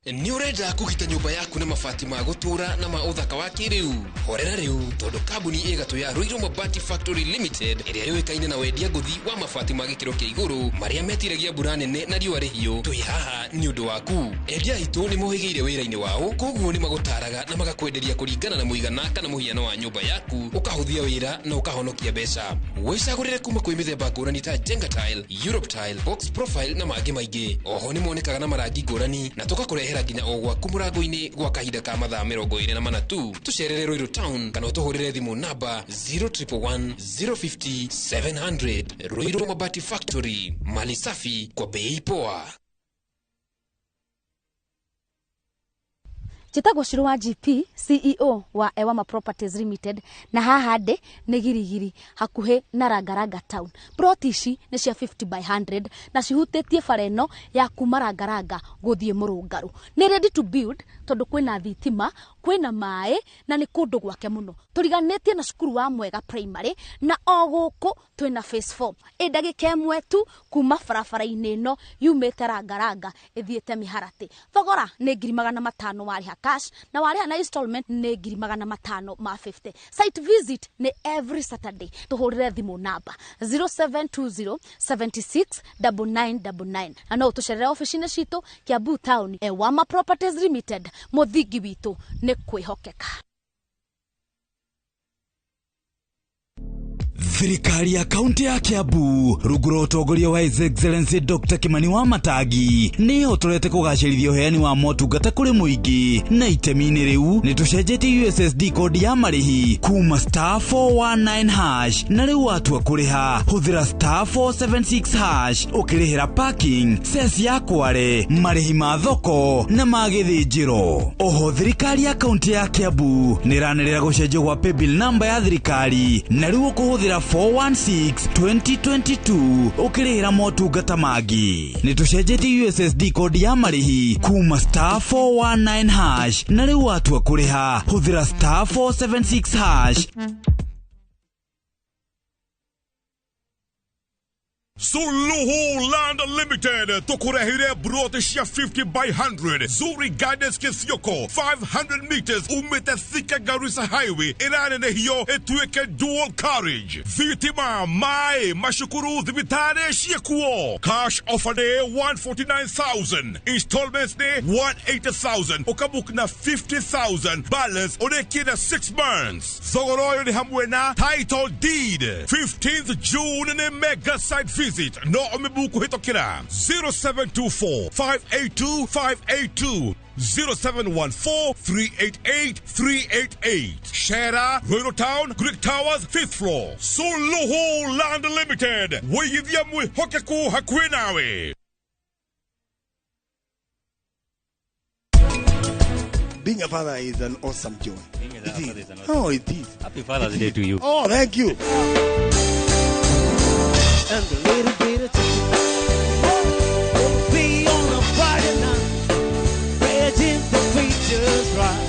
Speaker 15: Nĩ ũrenda kũgita nyũmba yaku na mabati ma gũtũũra na ma ũthaka wa kĩrĩu? Horera rĩu, tondũ kambuni ĩgatũ ya Ruiru Mabati Factory Limited, ĩrĩa yũĩkaine na wendia ngũthi wa mabati ma gĩkĩro kĩa igũrũ marĩa metiragia mbura nene na riũa rĩhiũ, twĩ haha nĩ ũndũ waku. Endia aitũ nĩ mohĩgĩire wĩra-inĩ wao, koguo nĩ magũtaraga na magakwenderia kũringana na mũigana kana mũhiano wa nyũmba yaku, ũkahũthia wĩra na ũkahonokia mbeca. Wĩcagũrĩre kuma kwĩ mĩthemba ngũrani ta Jenga tile, Europe tile, box profile na mangĩ maingĩ. Oho nĩ monekaga na marangi ngũrani na tũgakũrehera. Tũgũkũrehera nginya o gwaku mũrango-inĩ gwa kahinda ka mathaa 24 tu. Tũcerere Ruiru Town kana ũtũhũrĩre thimũ namba 0111 050 700. Ruiru Mabati Factory, mali safi kwa bei poa.
Speaker 16: Njĩtagwo Shiro wa GP, CEO wa Ewama Properties Limited, na haha ndĩ nĩ Girigiri hakuhĩ na Rangaranga Town. Plot ici nĩ cia 50 by 100 na cihutĩtie bara ĩno ya kuma Rangaranga gũthiĩ Mũrũngarũ. Nĩ ready to build tondũ kwĩna thitima, kwĩna maĩ na nĩ kũndũ gwake mũno. Tũriganĩtie na cukuru wa Mwega Primary na o gũkũ twĩna phase 4. Ĩ ndagĩka ĩmwe tu kuma barabara-inĩ ĩno yumĩte Rangaranga ĩthiĩte Mĩharatĩ. Thogora nĩ 500,000 warĩha cash na warĩha na installment nĩ 550,000. Site visit nĩ every Saturday. Tũhũrĩre thimũ namba 0720 76 9999 na no ũtũcerere ofici-inĩ citũ Kiambu Town. Ewama Properties Limited, mũthingi witũ nĩ kwĩhokeka.
Speaker 17: Thirikari ya kaunti ya Kiambu rungu rwa ũtongoria wa His Excellency Dr. Kimani wa Matangi nĩ ĩhotorete kũgacĩrithia ũheani wa motungata kũrĩ mũingĩ, na itemi-inĩ rĩu nĩ tũcenjetie USSD kodi ya marĩhi kuma star 419 hash na rĩu watua kũrĩha hũthĩra star 476 hash ũkĩrĩhĩra parking, cess ya kware, marĩhi ma thoko na ma gĩthĩnjĩro. Oho thirikari ya kaunti ya Kiambu nĩ ĩranĩrĩra gũcenjio gwa paybill namba ya thirikari na rĩu ũkũhũthĩra 416 2022 ũkĩrĩhĩra motungata mangĩ. Nĩ tũcenjetie USSD kodi ya marĩhi kuma star 419 hash na rĩu watua kũrĩha hũthĩra star 476 hash.
Speaker 18: Suluhu Land Limited tukurehire broti cia 50 by 100 Zuri Gardens Kithioko 500 meters umite Thika Garissa Highway iranenehio ituike dual carriage. Thitima, mai, mashukuru thibitare ciekuo. Cash offer day 149,000, installments day 180,000, ukabuk na 50,000 balance urekie na 6 months. Thogora ũyũ nĩ hamwe na title deed. 15th June ni mega site visit. No omibuku hitokira 0724 582 582 0714 388 388. Shera, Ruiru Town, Greek Towers, 5th floor. Suluhu Land Limited. Wiyithia mwihokeku hakuhĩ nawe.
Speaker 19: Being a father is an awesome joy. It is. Oh, it is.
Speaker 20: Happy Father's Day to you.
Speaker 19: Oh, thank you.
Speaker 21: And a little bit of chicken. Be on a Friday night, raging the features right.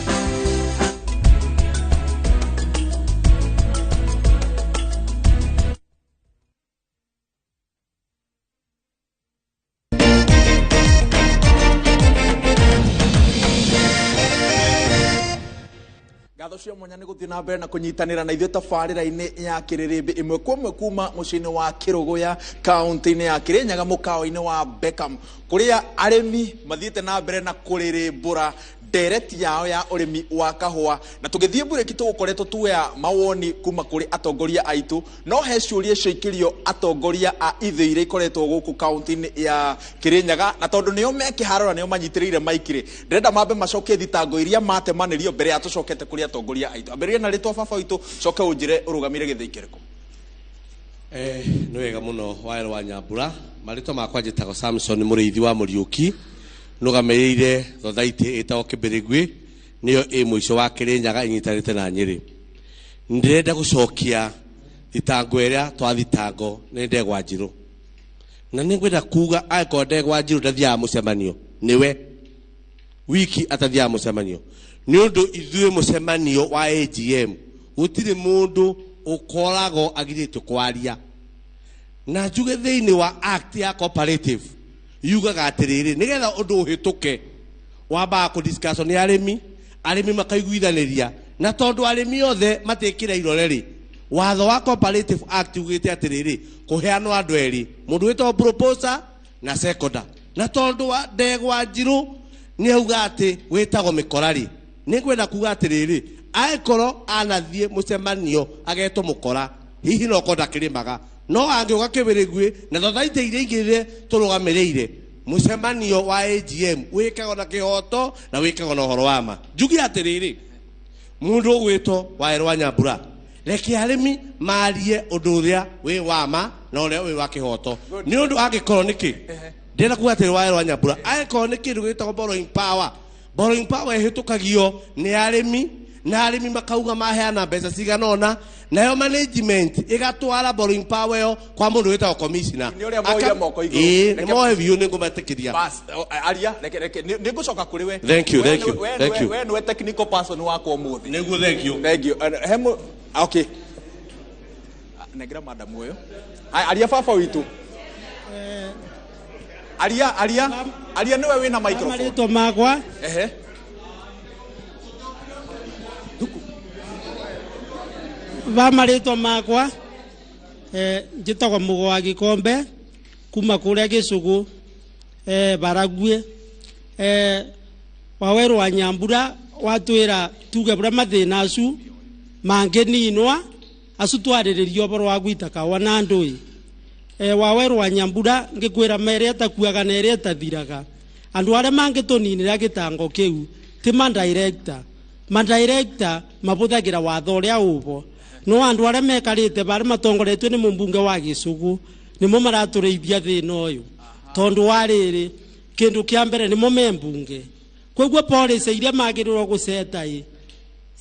Speaker 1: Ngatho cia mwanya nĩ gũthiĩ na mbere na kũnyitanĩra na ithuĩ tabarĩra-inĩ ya Kĩrĩrĩmbĩ ĩmwe kwa ĩmwe kuma mũciĩ-inĩ wa Kĩrũgũya kaũntĩ-inĩ ya Kĩrĩnyaga mũkawa-inĩ wa Beckham kũrĩa arĩmi mathiĩte na mbere na kũrĩrĩmbũra ndereti yao ya ũrĩmi wa kahũa. Na tũgĩthiĩ mburĩki tũgũkoretwo tuoya mawoni kuma kũrĩ atongoria aitũ, no he ciũria ciaikĩrio atongoria a ithĩ iria ikoretwo gũkũ kaũntĩ-inĩ ya Kĩrĩnyaga, na tondũ nĩo me kĩharo na nĩo manyitĩrĩire maikirĩ, ndĩrenda mambe macokie thitango iria matemanĩrio mbere ya tũcokete kũrĩ atongoria aitũ. Ambĩrĩria na rĩtwa baba witũ, coke ũnjĩre ũrũgamire gĩthĩi kĩrĩkũ.
Speaker 2: Nĩ wega mũno Waero wa Nyambura. Marĩtwa makwa njĩtagwo Samson Mũrĩithi wa Mũriũki, nũgamĩrĩire thothaitĩ ĩtagwo Kĩbĩrĩgwĩ, nĩyo ĩ mũico wa Kĩrĩnyaga ĩnyitanĩte na Nyĩrĩ. Ndĩrenda gũcokia thitango ĩrĩa twathitango nĩ Ndegwa Njirũ, na nĩngwenda kuga angĩkorwo Ndegwa Njirũ ndathiaga mũcemanio, nĩwe wiki atathiaga mũcemanio, nĩ ũndũ ithuĩ mũcemanio wa AGM gũtirĩ mũndũ ũkoragwo agirĩtio kwaria. Na njuge thĩinĩ wa act ya cooperative yugaga atĩrĩrĩ, nĩgetha ũndũ ũhĩtũke wambaga kũdiscuss nĩ arĩmi, arĩmi makaiguithanĩria, na tondũ arĩmi othe matĩkĩra irore rĩ, watho wa cooperative act ugĩte atĩrĩrĩ, kũheanwo andũ erĩ, mũndũ wĩtagwo proposer na seconder. Na tondũ wa Ndegwa Njirũ nĩ auga atĩ wĩtagwo mĩkora rĩ, nĩngwenda kuga atĩrĩrĩ, angĩkorwo anathiĩ mũcemanio agetwo mũkora, hihi no korwo ndakĩrĩmaga, no angĩũka Kĩbĩrĩgwĩ na thothaitĩ iria ingĩ iria tũrũgamĩrĩire, Mucemanio wa AGM wikagwo na kihoto na wikagwo na uhoro wa ma. Njuge atiriri, mundu ugwitwo Wawerwa Nyambura, reke arimi marie undu uria wi wa ma na uria wi wa kihoto. Ni undu angikorwo niki ndĩrenda kuga atĩrĩ, Wawerwa Nyambura, angĩkorwo nĩ kĩndũ gĩtagwo borrowing power, borrowing power ĩhĩtũkagio nĩ arĩmi na arĩmi makauga maheana mbeca cigana ũna, nayo management ĩgatwara borrowing power ĩyo kwa mũndũ wĩtagwo commissioner.
Speaker 1: Nĩ ũrĩa moire moko igũrũ.
Speaker 2: Ĩĩ, nĩ moe biũ, nĩ ngũmetĩkĩria.
Speaker 1: Bas, aria, reke reke nĩ ngũcoka kũrĩ we.
Speaker 2: Thank you,
Speaker 1: We
Speaker 2: thank you, thank you.
Speaker 1: We nĩwe technical person wakwa ũmũthĩ.
Speaker 2: Nĩguo, thank you.
Speaker 1: Thank you. He okay. Nengera madam ũyũ. Haya, aria baba witũ. Aria, aria, aria, nĩwe wĩna microphone.
Speaker 4: Marĩtwa makwa
Speaker 1: Ehe.
Speaker 4: Va marĩtwa makwa, njĩtagwo Mũgo wa Gĩkombe kuma kũrĩa Gĩcũgũ, Baraguĩ. Wawerũ wa Nyambura watwĩra tuge bũrĩa mathĩna acu mangĩninwa acu twarĩrĩria ũhoro wa gwita kawa na ndũĩ. Wawerũ wa Nyambura, ngĩkwĩra ma ĩrĩa ĩtakuaga na ĩrĩa ĩtathiraga, andũ arĩa mangĩtũninĩra gĩtango kĩu ti mandirector. Mandirector mabũthagĩra watho ũrĩa ũbo, no andũ arĩa mekarĩte barĩa matongoretio nĩ mũmbunge wa Gĩcũgũ nĩmo maratũrĩithia thĩna ũyũ, tondũ wa rĩrĩ, kĩndũ kĩa mbere nĩmo me mbunge, koguo policy iria magĩrĩirwo gũceta ĩ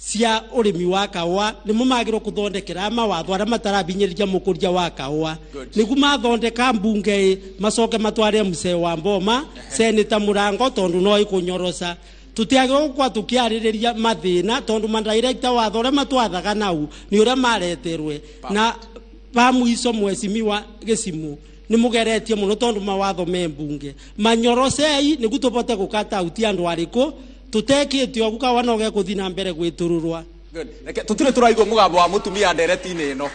Speaker 4: cia ũrĩmi wa kahũa nĩmo magĩrĩirwo kũthondekera mawatho arĩa matarabinyĩrĩria mũkũria wa kahũa, nĩguo mathondeka mbunge ĩ macoke matware mzee wa mboma seneta Mũrango, tondũ no ĩkũnyoroca. Tũtiagĩrĩirwo gũkorwo tũkĩarĩrĩria mathĩna, tondũ mandirector watho ũrĩa matwathaga nau nĩ ũrĩa mareterwe. Na va mũico, mwecimiwa Gĩcimu, nĩ mũgeretie mũno, tondũ mawatho me mbunge manyorocei nĩguo tũbote gũkata auti andũ arĩkũ tũtekĩte ũguo kawa no gegũthiĩ na mbere gwĩtũrũrwa.
Speaker 1: Good. Reke tũtirĩ tũraigua mũgambo wa mũtumia ndereti-inĩ ĩno.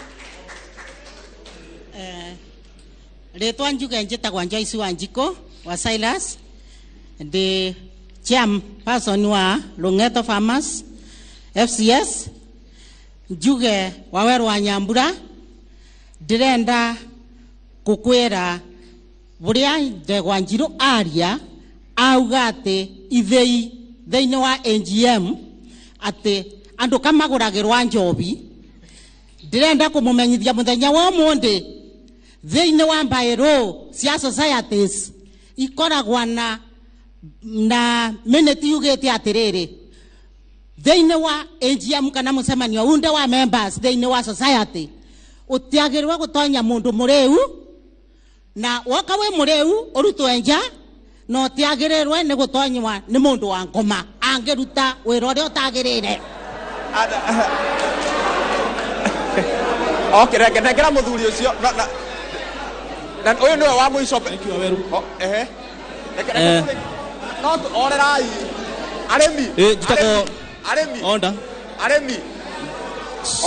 Speaker 20: Rĩtwa njuge njĩtagwa Joyce Wanjikũ wa Silas, ndĩ chairperson wa Rũng'eto Farmers FCS. Njuge Wawerũ wa Nyambura, ndĩrenda gũkwĩra bũrĩa Ndegwa Njirũ aria auga atĩ ithĩi thĩinĩ wa AGM atĩ andũ kamagũragĩrwa njobi. Ndĩrenda kũmũmenyithia mũthenya wa ũmũthĩ thĩinĩ wa mbaĩrũ cia societies ikoragwa na minute yugĩte atĩrĩrĩ, thĩinĩ wa AGM kana mũcemanio unde wa members thĩinĩ wa society ũtiagĩrĩrwo gũtonya mũndũ mũrĩu, na woka wĩ mũrĩu ũrutwo nja, na ũtiagĩrĩrwe nĩ gũtonywa nĩ mũndũ wa ngoma angĩruta wĩra ũrĩa ũtagĩrĩire.
Speaker 1: Okay, reke nengera mũthuri ũcio na ũyũ nĩwe wa mũico. Oh, ehe. Reke reke no orerai arĩmi.
Speaker 22: Njĩtagwo
Speaker 1: arĩmi.
Speaker 22: Onda.
Speaker 1: Arĩmi,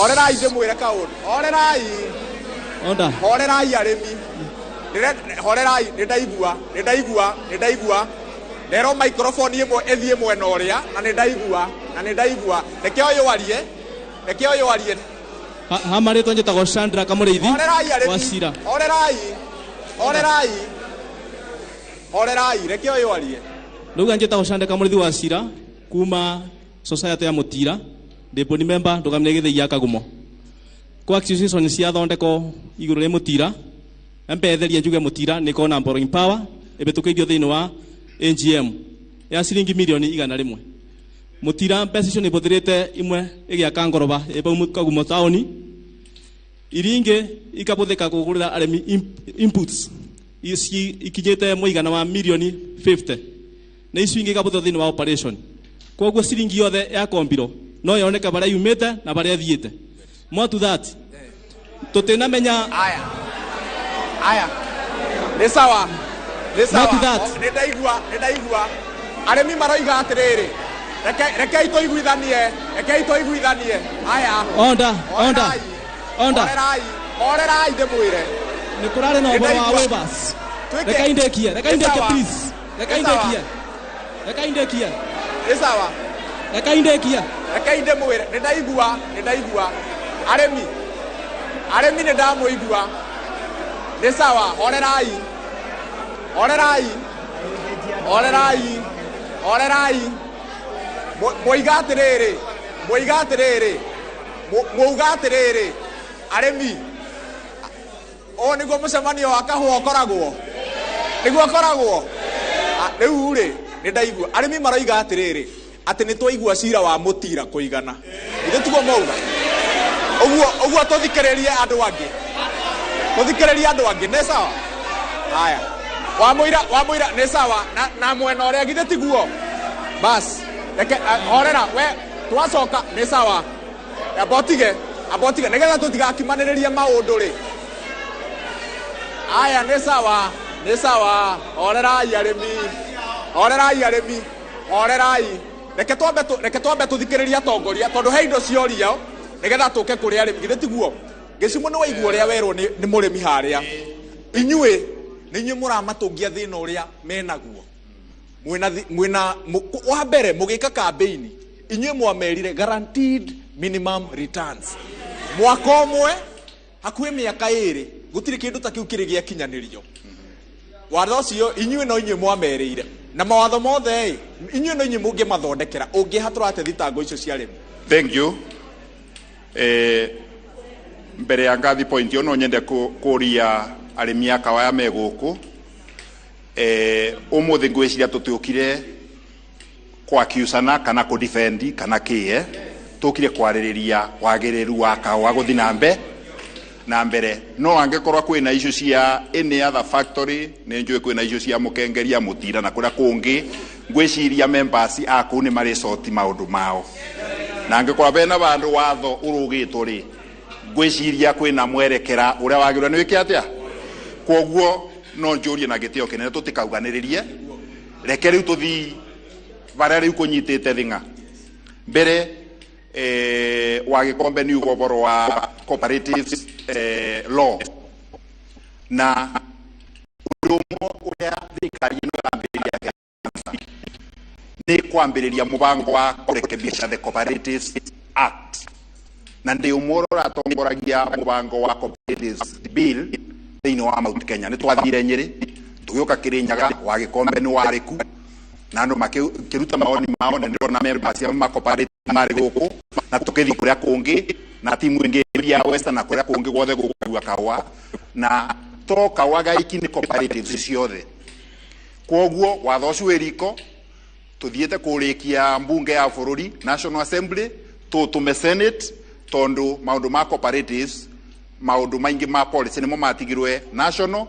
Speaker 1: orerai ndĩmwĩre kaũndũ, orerai.
Speaker 22: Onda.
Speaker 1: Horerai arĩmi. Horerai, nĩ ndaigua, nĩ ndaigua, nĩ ndaigua. Ndero microphone ĩmwe ĩthiĩ mwena ũrĩa, na nĩ ndaigua, na nĩ ndaigua. Reke ũyũ arie, reke ũyũ arie.
Speaker 22: Ha marĩtwa njĩtagwo Sandra Kamũrĩithi
Speaker 1: Horerai
Speaker 22: wa
Speaker 1: arĩmi.
Speaker 22: Cira.
Speaker 1: Horerai, horerai, horerai, reke ũyũ arie.
Speaker 22: Rĩu njĩtagwo Sandra Kamũrĩithi wa Cira kuma society ya Mũtira, ndĩ board member ndũgamĩrĩire gĩthĩi gĩa Kagumo. Kwa association ciathondekwo igũrũ rĩa Mũtira, mbetheria njuge Mũtira nĩ ĩkorwo na borrowing power ĩbĩtũkĩirio thĩinĩ wa AGM ya ciringi mirioni 100. Mũtira mbeca icio nĩ ĩbũthĩrĩte imwe ĩgĩaka ngoroba ĩ bau Kagumo taũni, iria ingĩ ikabũthĩka kũgũrĩra arĩmi inputs ici ikinyĩte mũigana wa mirioni 50, na icio ingĩ ikabũthĩrwo thĩinĩ wa operation. Koguo ciringi yothe ya kombiro no yoneke barĩa yumĩte na barĩa ĩthiĩte. More to that, tũtinamenya.
Speaker 1: Aya, aya, nĩ sawa, nĩ sawa.
Speaker 22: Not that.
Speaker 1: Nĩ ndaigua, nĩ ndaigua. Arĩmi maroiga atĩrĩrĩ, reke rekei tũiguithanie, rekei tũiguithanie. Aya.
Speaker 22: Onda, onda, onda.
Speaker 1: Horerai, horerai ndĩmwĩre.
Speaker 22: Nĩ kũrarĩ na
Speaker 1: Nĩ
Speaker 22: ũhoro wa
Speaker 1: ndaigua.
Speaker 22: waivers.
Speaker 1: Twĩke-
Speaker 22: Reke indĩkie, reke
Speaker 1: Nĩ
Speaker 22: indĩkie,
Speaker 1: sawa.
Speaker 22: please, reke
Speaker 1: Nĩ sawa.
Speaker 22: indĩkie, reke indĩkie.
Speaker 1: Nĩ sawa.
Speaker 22: Reke indĩkie.
Speaker 1: Rekei ndĩmwĩre, nĩ ndaigua, nĩ ndaigua. Arĩmi, arĩmi, nĩ ndamũigua. Nĩ sawa, horerai, horerai. Orerai. Orerai. Mwoiga atiriri. Mwoiga atiriri. Mwauga atiriri. Arĩmi. Ũũ nĩguo mũcemanio wa kahũa ũkoragwo. Nĩguo ũkoragwo. Rĩu rĩ, nĩ ndaigua. Arĩmi maroiga atĩrĩrĩ, atĩ nĩ twaigua cira wa mũtira kũigana. Ithe tiguo mauga. Ũguo ũguo tũthikĩrĩrie andũ angĩ. Tũthikĩrĩrie andũ angĩ, nĩ sawa? Haya. Wamũira wamũira nĩ sawa na mwena ũrĩa githĩ tiguo. Bas, reke horera we twacoka nĩ sawa. Amba ũtige nĩgetha tũtigakimanĩrĩrie maũndũ rĩ. Aya nĩ sawa, nĩ sawa. Horerai arĩmi. Horerai arĩmi. Horerai. Reke twambe tũthikĩrĩrie atongoria tondũ he indo cioria nĩgetha tũke kũrĩ arĩmi githĩ tiguo. Gĩcimo nĩ waigua ũrĩa werwo nĩ mũrĩmi harĩa. Inyuĩ nĩ inyuĩ mũramatũngia thĩna ũrĩa menaguo. Mwĩna wa mbere mũgĩka campaign inyuĩ mwamerire guaranteed minimum returns. Mwaka ũmwe hakuhĩ mĩaka ĩrĩ gũtirĩ kĩndũ ta kĩu kĩrĩ gĩakinyanĩrio. Watho ũcio inyuĩ no inyuĩ mwamerĩire na mawatho mothe ĩ inyuĩ no inyuĩ mũngĩmathondekera ũngĩhatũra atĩa thitango icio cia arĩmi.
Speaker 9: Thank you. Mbere ya ngathi point ĩyo no nyende kũria arĩmi a kawa aya me gũkũ. Ũmũthĩ ngwĩciria tũtiũkire kwakiusana kana kũdefend kana kĩĩ, tũkire kwarĩrĩria wagĩrĩru wa kawa gũthiĩ na mbere. No angĩkorwo kwĩna issue cia any other factory, nĩ njũĩ kwĩna issue cia mũkengeria mũtira na kũrĩa kũngĩ, ngwĩciria members a kũu nĩ marĩ sort maũndũ mao. Na angĩkorwo bena vandũ watho ũrũgĩtwo rĩ, ngwĩciria kwĩna mwerekera ũrĩa wagĩrĩirwo nĩ wĩke atĩa. Kwoguo no njũrie na gĩtĩo kĩnene tũtikauganĩrĩrie, reke rĩu tũthiĩ barĩa rĩu kũnyitĩte thing'a. Mbere wa gĩkombe nĩ uga ũhoro wa cooperatives law, na ũndũ ũmwe ũrĩa thirikari ĩno ĩrambĩrĩria nĩ kwambĩrĩria mũbango wa kũrekebisha the Cooperatives Act, na ndĩ ũmwe ũrĩa ũratongoragia mũbango wa Cooperatives Bill thĩinĩ wa Mount Kenya. Nĩ twathire Nyĩrĩ tũgĩũka Kĩrĩnyaga, wa gĩkombe nĩ warĩ ku na andũ makĩruta mawoni mao, na ndĩrona members amwe ma cooperative marĩ gũkũ, na tũkĩthiĩ kũrĩa kũngĩ na timu ĩngĩ ya Western na kũrĩa kũngĩ guothe gũkũrua kaũa, na to kaũa gaiki nĩ cooperatives ciothe. Kwoguo watho ũcio wĩ riko, tũthiĩte kũrĩkia mbunge ya bũrũri National Assembly, tũtũme Senate, tondũ maũndũ ma cooperatives maũndũ maingĩ ma policy nĩmo matigirwe national,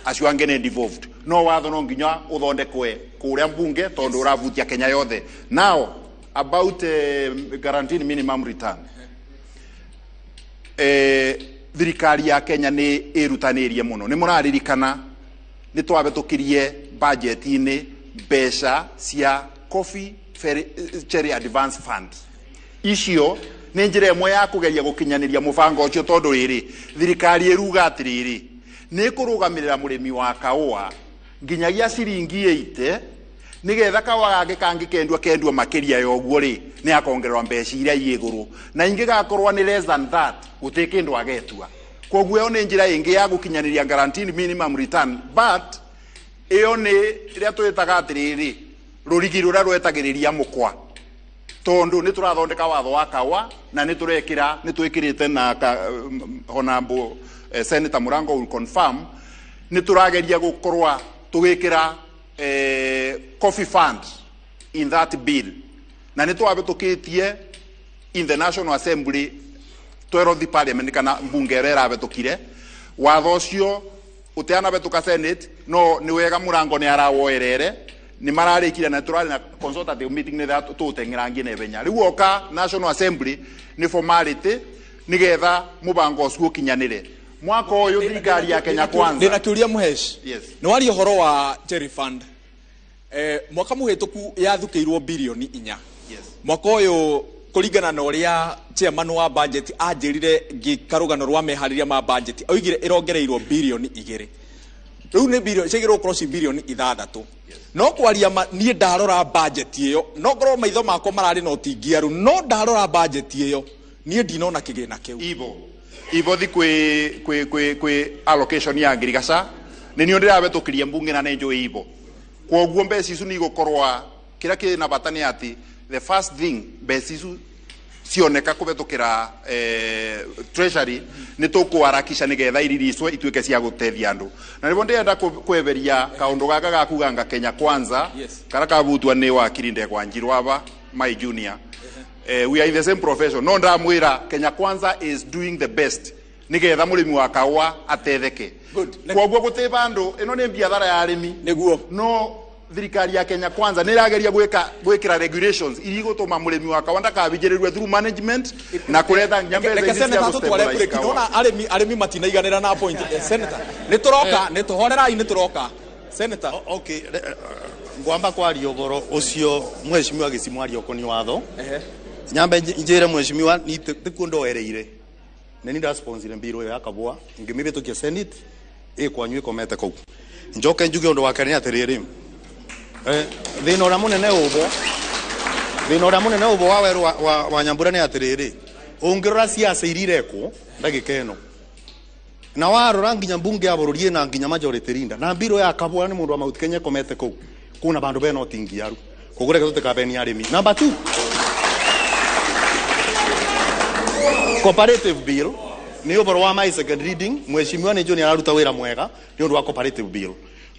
Speaker 9: acio angĩ nĩ devolved. No watho no nginya ũthondekwe kũrĩa mbunge tondũ ũravutia Kenya yothe. Now about guaranteed minimum return, thirikari ya Kenya nĩ ĩrutanĩirie mũno. Nĩ mũraririkana nĩ twabetũkirie budget-inĩ mbeca cia Coffee Cherry Advance Fund. Icio nĩ njĩra ĩmwe ya kũgeria gũkinyanĩria mũbango ũcio, tondũ rĩrĩ thirikari ĩruga atĩrĩrĩ, nĩ ĩkũrũgamĩrĩra mũrĩmi wa kaũa nginyagia ciringi 80, nĩgetha kaũa gake kangĩkendua kendua makĩria ya ũguo rĩ, nĩ akongererwo mbeca iria i igũrũ, na ingĩ gakorwo nĩ less than that gũtirĩ kĩndũ agetua. Kwoguo ĩyo nĩ njĩra ĩngĩ ya gũkinyanĩria guaranteed minimum return, but ĩyo nĩ ĩrĩa twĩtaga atĩrĩrĩ rũrigi rũrĩa rwetagĩrĩria mũkwa, tondũ nĩ tũrathondeka watho wa kaũa na nĩ tũrekĩra, nĩ twĩkĩrĩte na Honorable Senator Murango will confirm, nĩ tũrageria gũkorwa tũgĩkĩra coffee fund in that bill, na nĩ twabĩtũkĩtie in the National Assembly twerwo the parliament kana mbunge ĩrĩa ĩrabĩtũkire watho ũcio ũteanabĩtũka Senate. No nĩ wega Murango nĩ arawoerere, nĩ mararĩkire na tũrarĩ na consultative meeting nĩ tũũteng'erangie na ihenya. Rĩu oka National Assembly nĩ formality nĩgetha mũbango ũcio ũkinyanĩre. Mwaka ũyũ thirikari ya Kenya Kwanza.
Speaker 1: Ndĩna kĩũria Mũhesh.
Speaker 9: Yes.
Speaker 1: Nĩ waria ũhoro wa Cherry Fund. Mwaka mũhĩtũku yathukĩirwo birioni 4.
Speaker 9: Yes.
Speaker 1: Mwaka ũyũ kũringana na ũrĩa chairman wa budget anjĩrire ngĩka rũgano rwa meharĩria ma budget, oigire ĩrongereirwo birioni 2. Rĩu nĩ birioni ciagĩrĩirwo gũkorwo ci birioni 6. No kwaria ma niĩ ndarora budget ĩyo, no ngorwo maitho makwa mararĩ na ũtingiaru, no ndarora budget ĩyo niĩ ndinona kĩgĩna kĩu.
Speaker 9: Ivo. Ivo thi kwi allocation ya ngirigaca. Nĩ niĩ ndĩrabetũkirie mbunge na nĩ njũĩ ivo. Kwoguo mbeca icu nĩ igũkorwa kĩrĩa kĩna bata nĩ atĩ the first thing mbeca icu cioneka kũhetũkĩra treasury nĩ tũkũharakisha nĩgetha iriricwe ituĩke cia gũteithia andũ. Na nĩguo ndĩrenda kweberia kaũndũ gaka ga kuganga Kenya Kwanza kara kabutwa nĩ wakiri Ndegwa Njiru aba my junior. We are in the same profession. No ndamwĩra Kenya Kwanza is doing the best nigetha mũrĩmi wa kahũa atetheke. Kwoguo gũtĩ bandũ ĩno nĩ biathara ya arĩmi
Speaker 1: nĩguo,
Speaker 9: no thirikari ya Kenya Kwanza nĩ ĩrageria gwĩkĩra regulations iria igũtũma mũrĩmi wa kahũa ndakabijĩrĩrwe through management na kũretha nginya mbeca
Speaker 1: Reke
Speaker 9: ici cia
Speaker 1: senator tũtware
Speaker 9: gũstabilize
Speaker 1: break.
Speaker 9: kahũa.
Speaker 1: Ndona arĩmi matinaiganĩra na point. Senator, nĩ tũroka, nĩ tũhorerai, nĩ tũroka. Senator.
Speaker 6: Okay, ngwamba kwaria ũhoro ũcio mheshimiwa gĩcimwaria ũkoniĩ watho. Nyambe njĩre mheshimiwa ni tikuo ndoereire nĩ ni ndasponsire mbirũ ĩyo ya kabua ngĩmĩhĩtũkia Senate ĩ kwanyu ĩkomete kũu. Njoke njuge ũndũ wa kerĩ nĩ atĩrĩrĩ, thĩna ũrĩa mũnene ũbo, thĩna ũrĩa mũnene ũbo wa werũ wa Nyambura nĩ atĩrĩrĩ, ũngĩrora ciaca iria irekwo ndagĩka ĩno na warora nginya mbunge ya bũrũri ĩna nginya majority leader na mbirũ ya kabua nĩ mũndũ wa Mount Kenya ĩkomete kũu kuna bandu bena otingiaru koguo reke tũtikabenie arĩmi. Number 2, cooperative bill nĩ ũhoro wa my second reading. Mheshimiwa nĩ njũĩ nĩ araruta wĩra mwega nĩ ũndũ wa cooperative bill,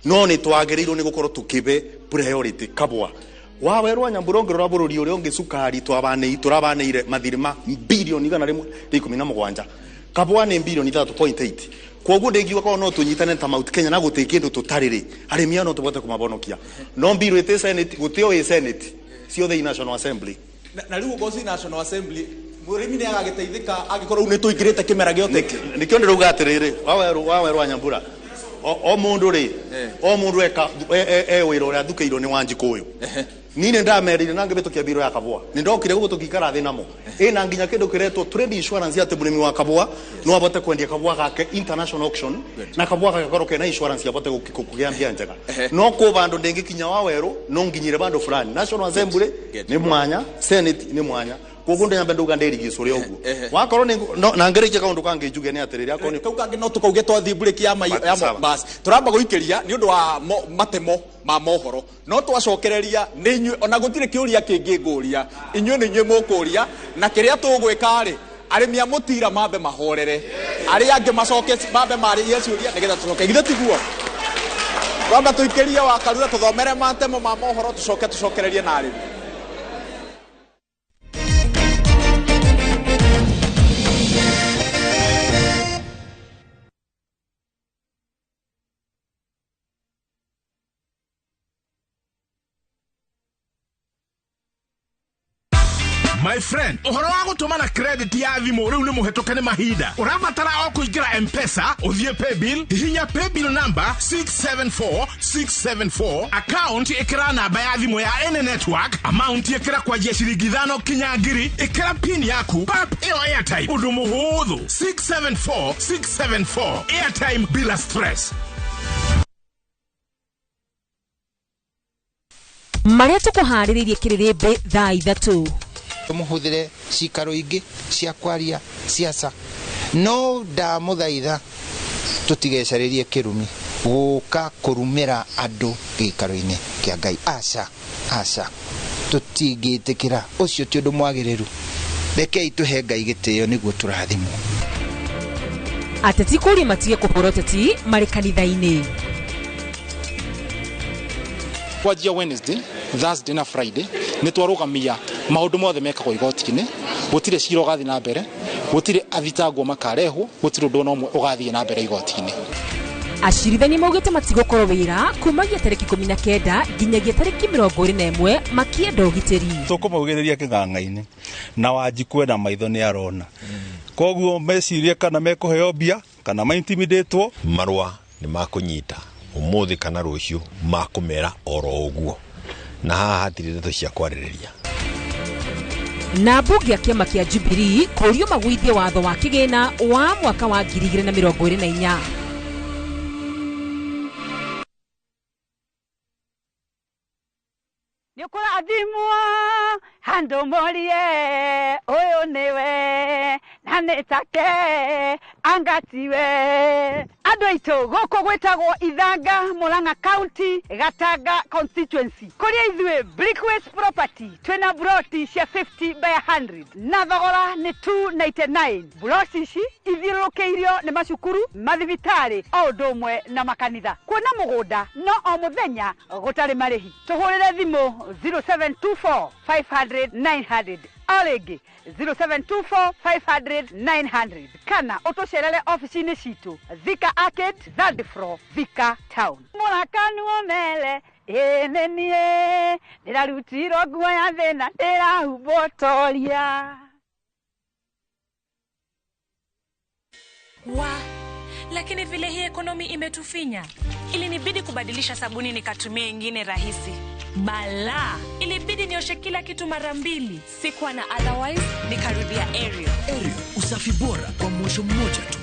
Speaker 6: no nĩ twagĩrĩirwo nĩ gũkorwo tũkĩbe priority kabwa wa werũ wa Nyambura. Ũngĩrora bũrũri ũrĩa ũngĩ cukari tũrabanĩire mathirĩ ma bilioni 117, kabwa nĩ bilioni 3.8. Koguo ndingiuga korwo no tũnyitane ta Mount Kenya na gũtĩ kĩndũ tũtarĩ rĩ, arĩmi aya no tũbote kũmabonokia. No mbirũ ĩtĩ Senate, gũtĩ o ĩ Senate, ciothe i National Assembly.
Speaker 1: Na rĩu ũkorwo ci National Assembly, mũrĩmi nĩ agagĩteithĩka angĩkorwo rĩu nĩ tũingĩrĩte kĩmera gĩa ũteti?
Speaker 6: Nĩkĩo ndĩrauga atĩrĩrĩ, wa werũ wa Nyambura, o mũndũ rĩ, o mũndũ eka e wĩra ũrĩa athukĩirwo nĩ Wanjikũ ũyũ. Niĩ nĩ ndamerire na ngĩhĩtũkia mbirũ ya kabua, nĩ ndokire gũkũ tũgĩikara thĩ namo ĩna nginya kĩndũ kĩretwo trade insurance atĩ mũrĩmi wa kabua no abote kwendia kabua gake international auction na kabua gake gakorwo kena insurance abote kũgĩa mbia njega. No kũ bandũ ndĩngĩkinya wa werũ no nginyire bandũ fulani. National Assembly nĩ mwanya, Senate nĩ mwanya. Koguo ndĩnyambe ndauga ndĩrigicũre ũguo wakorwo nĩ na ngĩrĩkia kaũndũ kangĩ njuge nĩ atĩrĩrĩ, akorwo nĩ
Speaker 1: kau kangĩ no tũkauge twathiĩ break ya bas tũramba gũikĩria nĩ ũndũ wa matemo ma mohoro, no twacokereria nĩ inyuĩ, ona gũtirĩ kĩũria kĩngĩ ngũria, inyuĩ nĩ inyuĩ mũkũria. Na kĩrĩa tũgwĩka rĩ, arĩmi a mũtira mambe mahorere, arĩa angĩ macoke mambe marĩrie ciũria nĩgetha tũcoke. Githĩ tiguo? Twamba tũikĩrie wa Karura tũthomere matemo ma mohoro, tũcoke tũcokererie na arĩmi.
Speaker 14: My friend, ũhoro wa gũtũmana credit ya thimũ rĩu nĩ mũhetũke nĩ mahinda. Ũrabatara o kũingĩra M-Pesa, ũthiĩ paybill, hihinya paybill number 674674, account ĩkĩra namba ya thimũ ya any network, amount ĩkĩra kwanjia ciringi 5 kinya 1000, ĩkĩra pin yaku, pap ĩyo airtime, ũndũ mũhũthũ. 674674, airtime bila stress.
Speaker 10: Marĩa tũkũharĩrĩirie kĩrĩrĩmbĩ thaa 3.
Speaker 3: Tũmũhũthĩre cikaro ingĩ cia kwaria siasa, no ndamũthaitha tũtigecarĩrie kĩrumi gũka kũrumĩra andũ gĩikaro-inĩ kĩa Ngai. Aca, aca, tũtingĩtĩkĩra, ũcio ti ũndũ mwagĩrĩru. Rekei tũhe Ngai gĩtĩo nĩguo tũrathimwo.
Speaker 10: Ateti kũria matige kũhũra ũteti marĩ kanitha-inĩ.
Speaker 5: Kwanjia Wednesday, Thursday na Friday nĩ twarũgamia maũndũ mothe mekagwo igoti-inĩ, gũtirĩ cira ũgathiĩ na mbere, gũtirĩ athitangwo makarehwo, gũtirĩ ũndũ ona ũmwe ũgathiĩ na mbere igoti-inĩ.
Speaker 10: Acirithania maugĩte matigũkorwo wĩra kumagia tarĩki 19 nginyagia tarĩki 21 makĩenda ũgitĩri.
Speaker 23: Tũkũmaugĩrĩria kĩng'ang'a-inĩ na Wanjikũ ena maitho nĩ arona, koguo mecirie kana mekũheo mbia kana maintimidatwo.
Speaker 24: Marũa nĩ makũnyita ũmũthĩ kana rũciũ makũmera oro ũguo, na haha hatirĩ ndeto cia kwarĩrĩria.
Speaker 10: Na mbunge ya kĩama kĩa Jubilee kũrio magũithie watho wa kĩgĩna wa mwaka wa 2024.
Speaker 25: Nĩ ũkũrathimwo handũ morie ũyũ nĩwe na nĩ take anga tiwe. Andũ aitũ gũkũ gwĩtagwo Ithanga, Murang'a County, Gatanga constituency, kũrĩa ithuĩ Brickways Property twĩna buroti cia 50 by 100 na thogora nĩ 299. Buroti ici ithiũrũrũkĩirio nĩ macukuru, mathibitarĩ o ũndũ ũmwe na makanitha. Kuona mũgũnda no o mũthenya gũtarĩ marĩhi. Tũhũrĩre thimũ 0724 500 900, o rĩngĩ 0724 500 900, kana ũtũcerere ofici-inĩ citũ Thika Arcade, third floor, Thika Town. Mũrakanuo mele ĩĩ nĩ niĩ ndĩrarutirwo nguo ya thĩna ndĩrahumbwo toria.
Speaker 7: Wa, lakini vile hii ekonomi imetufinya, ilinibidi kubadilisha sabuni nikatumia ingine rahisi. Bala, ilibidi nioshe kila kitu mara mbili. Sikuwa na otherwise, nikarudia Ariel.
Speaker 8: Ariel, usafi bora kwa mwosho mmoja tu.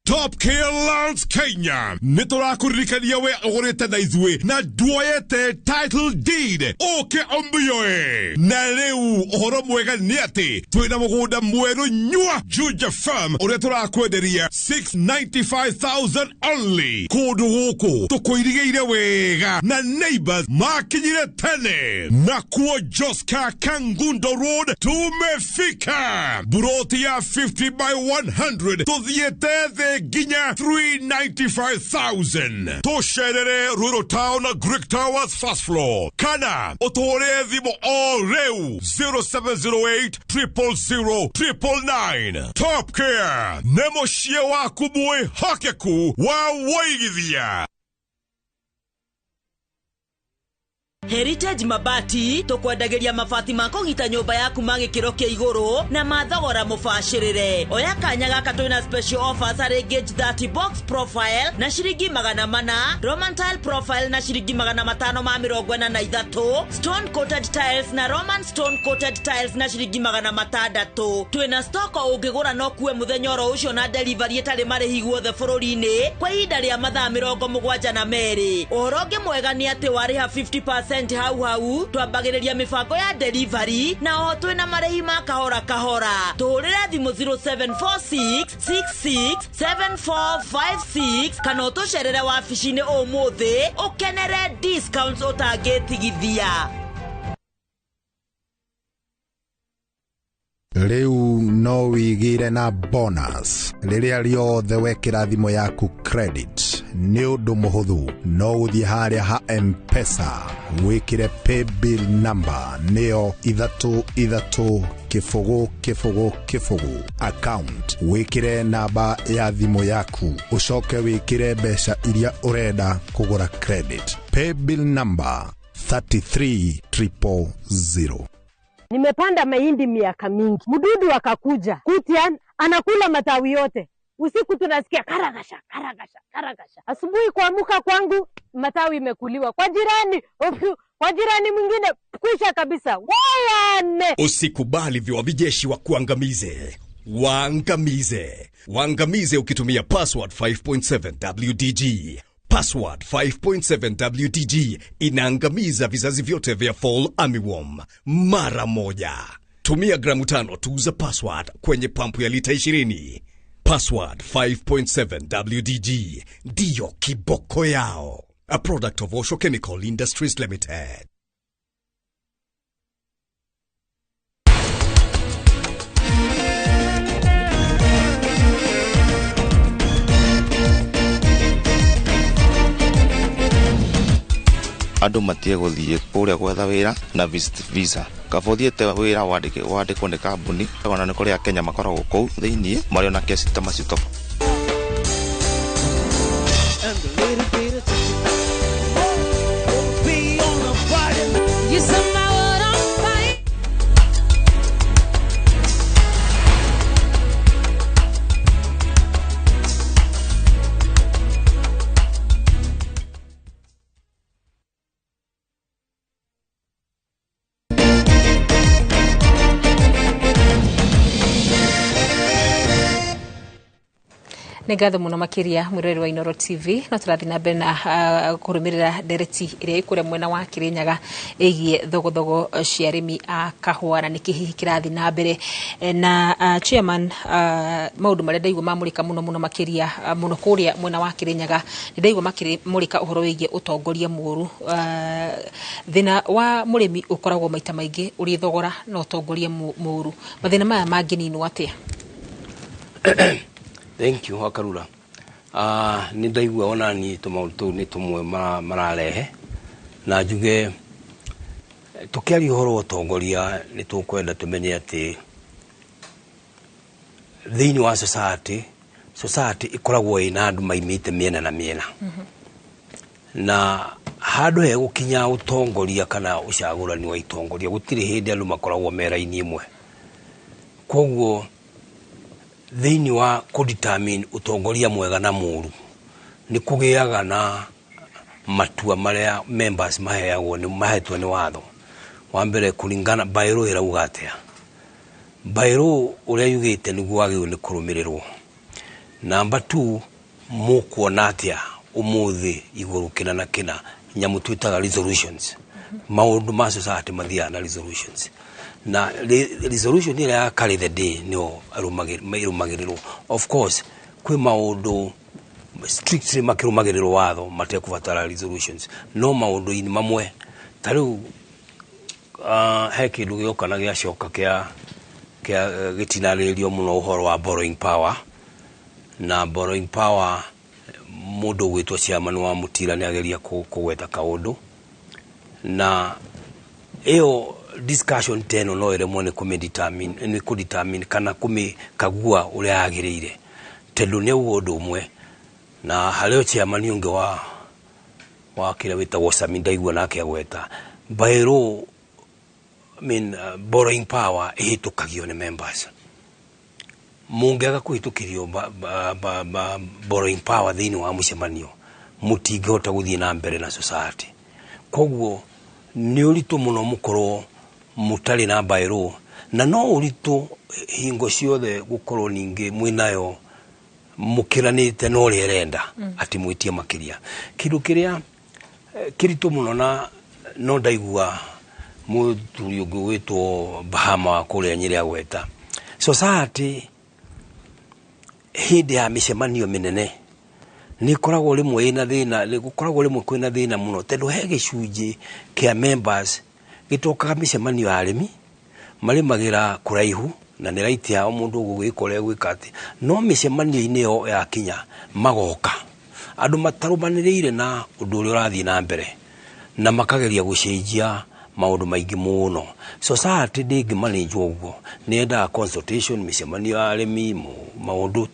Speaker 18: Top Care Lands Kenya nĩ tũrakũririkania we ũgũrĩte na ithuĩ na nduoyete title deed ũke ũmĩoe. Na rĩu ũhoro mwega nĩ atĩ twĩna mũgũnda mwerũ nyua Juja Farm ũrĩa tũrakwenderia 695,000 only. Kũndũ gũkũ tũkũirigĩire wega na neighbors makinyire tene. Nakuo Joska Kangundo Road tumefika. Buroti ya 50 by 100 tũthiĩte thĩ nginya 395,000. Tũcerere Rural Town, Greek Towers first floor, kana ũtũhũrĩre thimũ o rĩu 0708 000 999. Top Care nĩ mũciĩ waku mwĩhokeku wa wũigithia.
Speaker 11: Heritage Mabati tukwendagĩria mabati ma kũgita nyũmba yaku ma gĩkĩro kĩa igũrũ na ma thogora mũbacĩrĩre. Oya kanya gaka twĩna special offers harĩ gauge 30 box profile na ciringi 400, Roman tile profile na ciringi 543, stone coated tiles na Roman stone coated tiles na ciringi 600. Twĩna stock ũngĩgũra no kuwe mũthenya oro ũcio na delivery ĩtarĩ marĩhi guothe bũrũri-inĩ kwa ihinda rĩa mathaa 72. Ũhoro ũngĩ mwega nĩ atĩ warĩha 50% hau hau twambagĩrĩria mĩbango ya delivery na oho twĩna marĩhi ma kahora kahora. Tũhũrĩre thimũ 0746 66 7456 kana ũtũcerere wabici-inĩ ũmũthĩ ũkenere discounts ũtangĩtigithia.
Speaker 12: Rĩu no wĩgĩre na bonus rĩrĩa rĩothe wekĩra thimũ yaku credit. Nĩ ũndũ mũhũthũ, no ũthiĩ harĩa ha M-Pesa wĩkĩre paybill number nĩyo 3 3 0 0 0 account, wĩkĩre namba ya thimũ yaku, ũcoke wĩkĩre mbeca iria ũrenda kũgũra credit. Paybill number 33000.
Speaker 13: Nimepanda mahindi miaka mingi, mdudu akakuja kutian anakula matawi yote. Usiku tunasikia karagasha karagasha karagasha. Asubuhi kuamuka kwangu matawi imekuliwa kwa jirani, kwa jirani mwingine kwisha kabisa. Wayane!
Speaker 26: Usikubali viwavijeshi wa kuangamize. Waangamize. Waangamize ukitumia password 5.7 WDG. Password 5.7 WDG inaangamiza vizazi vyote vya fall armyworm mara moja. Tumia gramu 5 tu za password kwenye pampu ya lita 20. Password 5.7 WDG ndiyo kiboko yao. A product of Osho Chemical Industries Limited.
Speaker 27: Andũ matige gũthiĩ kũrĩa gwetha wĩra na visit visa. Kaba ũthiĩte wĩra wandĩkwo nĩ kambuni, ona nĩ kũrĩ Akenya makoragwo kũu thĩinĩ marĩ ona kesi ta macio.
Speaker 10: Nĩ ngatho mũno makĩria mwĩroreri wa Inooro TV. No tũrathiĩ na mbere na kũrũmĩrĩra ndereti ĩrĩa ĩkũrĩa mwena wa Kĩrĩnyaga ĩgiĩ thogothogo cia arĩmi a kahũa na nĩkĩ hihi kĩrathiĩ na mbere. Na chairman, maũndũ marĩa ndaigua mamũrĩka mũno mũno makĩria, mũno kũrĩa mwena wa Kĩrĩnyaga, nĩ ndaigua makĩmũrĩka ũhoro wĩgiĩ ũtongoria mũũru. Thĩna wa mũrĩmi ũkoragwo maita maingĩ ũrĩ thogora na ũtongoria mũũru. Mathĩna maya mangĩninwo atĩa?
Speaker 2: Thank you, Wakarura. Nĩ ndaigua ona niĩ tũmaũndũ tũu nĩ tũmwe mararehe na njuge tũkĩaria ũhoro wa ũtongoria, nĩ tũkwenda tũmenye atĩ thĩinĩ wa society ĩkoragwo ĩna andũ maimĩte mĩena na mĩena, na handũ hegũkinya ũtongoria kana ũcagũrani wa itongoria, gũtirĩ hĩndĩ andũ makoragwo me raini ĩmwe. Koguo thĩinĩ wa kũdetermine ũtongoria mwega na mũũru, nĩ kũgĩaga na matua marĩa members maheagwo nĩ mahetwo nĩ watho. Wa mbere, kũringana bylaw ĩrauga atĩa, bylaw ũrĩa yugĩte nĩguo wagĩrĩirwo nĩ kũrũmĩrĩrwo. Number 2, mũkuona atĩa ũmũthĩ igũrũ kĩna na kĩna, nyamũ twĩtaga resolutions. Maũndũ ma society mathiaga na resolutions, na resolution ĩrĩa ya carry the day nĩyo ĩrũmagĩrĩrwo. Of course kwĩ maũndũ strictly makĩrũmagĩrĩrwo watho matekũbatara resolutions, no maũndũ-inĩ mamwe ta rĩu he kĩndũ gĩoka na gĩacoka kĩa gĩtinarĩrĩrio mũno, ũhoro wa borrowing power. Na borrowing power, mũndũ ũgwĩtwo chairman wa Mũtira nĩ ageria kũgweta kaũndũ, na ĩyo discussion ta ĩno no ĩremwo nĩ kũmĩ-determine, nĩ kũ-determine kana kũmĩkagua ũrĩa yagĩrĩire, tondũ nĩ auga ũndũ ũmwe na harĩ o chairman ũngĩ wa kĩrĩa wĩtagwo Sami, ndaigua nake agweta bylaw, I mean, borrowing power ĩhĩtũkagio nĩ members. Mũngĩaga kũhĩtũkĩrio borrowing power thĩinĩ wa mũcemanio, mũtingĩhota gũthiĩ na mbere na society. Koguo nĩ ũritũ mũno mũkorwo mũtarĩ na bylaw, na no ũritũ hingo ciothe gũkorwo ningĩ mwĩnayo mũkĩranĩte na ũrĩa ĩrenda atĩ mwĩtie makĩria. Kĩndũ kĩrĩa kĩritũ mũno, na no ndaigua mũthuri ũngĩ wĩtwo Bahama wa kũrĩa Nyĩrĩ agweta society hĩndĩ ya mĩcemanio mĩnene nĩ ĩkoragwo rĩmwe ĩna thĩna, nĩ gũkoragwo rĩmwe kwĩna thĩna mũno, tondũ he gĩcunjĩ kĩa members gĩtokaga mĩcemanio ya arĩmi, marĩmagĩra kũraihu na nĩ right yao mũndũ ũgũgĩka ũrĩa gwĩka atĩ, no mĩcemanio-inĩ ĩyo yakinya magoka andũ matarũmanĩrĩire na ũndũ ũrĩa ũrathiĩ na mbere na makageria gũcenjia maũndũ maingĩ mũno. Society ndĩngĩ-manage ũguo, nĩ yendaga consultation, mĩcemanio ya arĩmi, maũndũ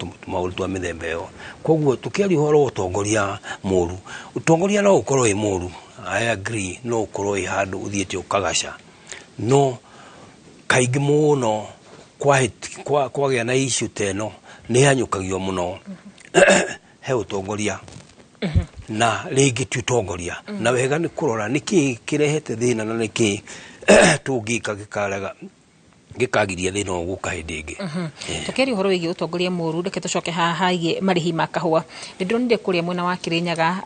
Speaker 2: twa mĩthemba ĩyo. Koguo tũkĩaria ũhoro wa ũtongoria mũũru, ũtongoria no ũkorwo wĩ mũũru, I agree, no ũkorwo wĩ handũ ũthiĩte ũkagaca, no kaingĩ mũno kwagĩa na issue ta ĩno nĩ hanyũkagio mũno he ũtongoria na rĩngĩ ti ũtongoria. Na wega nĩ kũrora nĩkĩ kĩrehete thĩna na nĩkĩ tũngĩka gĩkarega gĩkagiria thĩna ũyũ gũka hĩndĩ ĩngĩ.
Speaker 10: Tũkĩaria ũhoro wĩgiĩ ũtongoria mũũru, reke tũcoke haha haigie marĩhi ma kahũa. Nĩ ndĩronire kũrĩa mwena wa Kĩrĩnyaga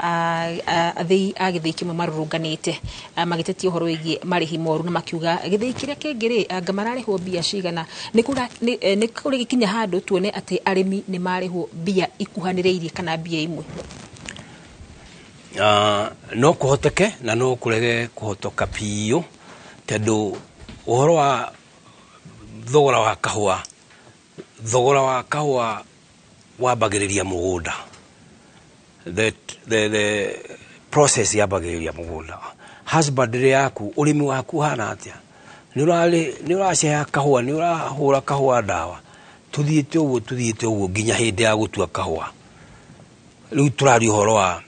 Speaker 10: athĩi a gĩthĩi kĩmwe marũrũnganĩte, magĩtetia ũhoro wĩgiĩ marĩhi moru, na makiuga gĩthĩi kĩrĩa kĩngĩ rĩ, anga mararĩhwo mbia cigana. Nĩ kũrĩ gĩkinya handũ tuone atĩ arĩmi nĩ marĩhwo mbia ikuhanĩrĩirie kana mbia imwe?
Speaker 2: No kũhoteke na no kũrege kũhotoka biũ, tondũ ũhoro wa thogora wa kahũa, thogora wa kahũa wambagĩrĩria mũgũnda, the process yambagĩrĩria mũgũnda, husbandry yaku, ũrĩmi waku hana atĩa, nĩ ũraceha kahũa, nĩ ũrahũra kahũa ndawa, tũthiĩte ũguo, tũthiĩte ũguo nginya hĩndĩ ya gũtua kahũa. Rĩu tũraria ũhoro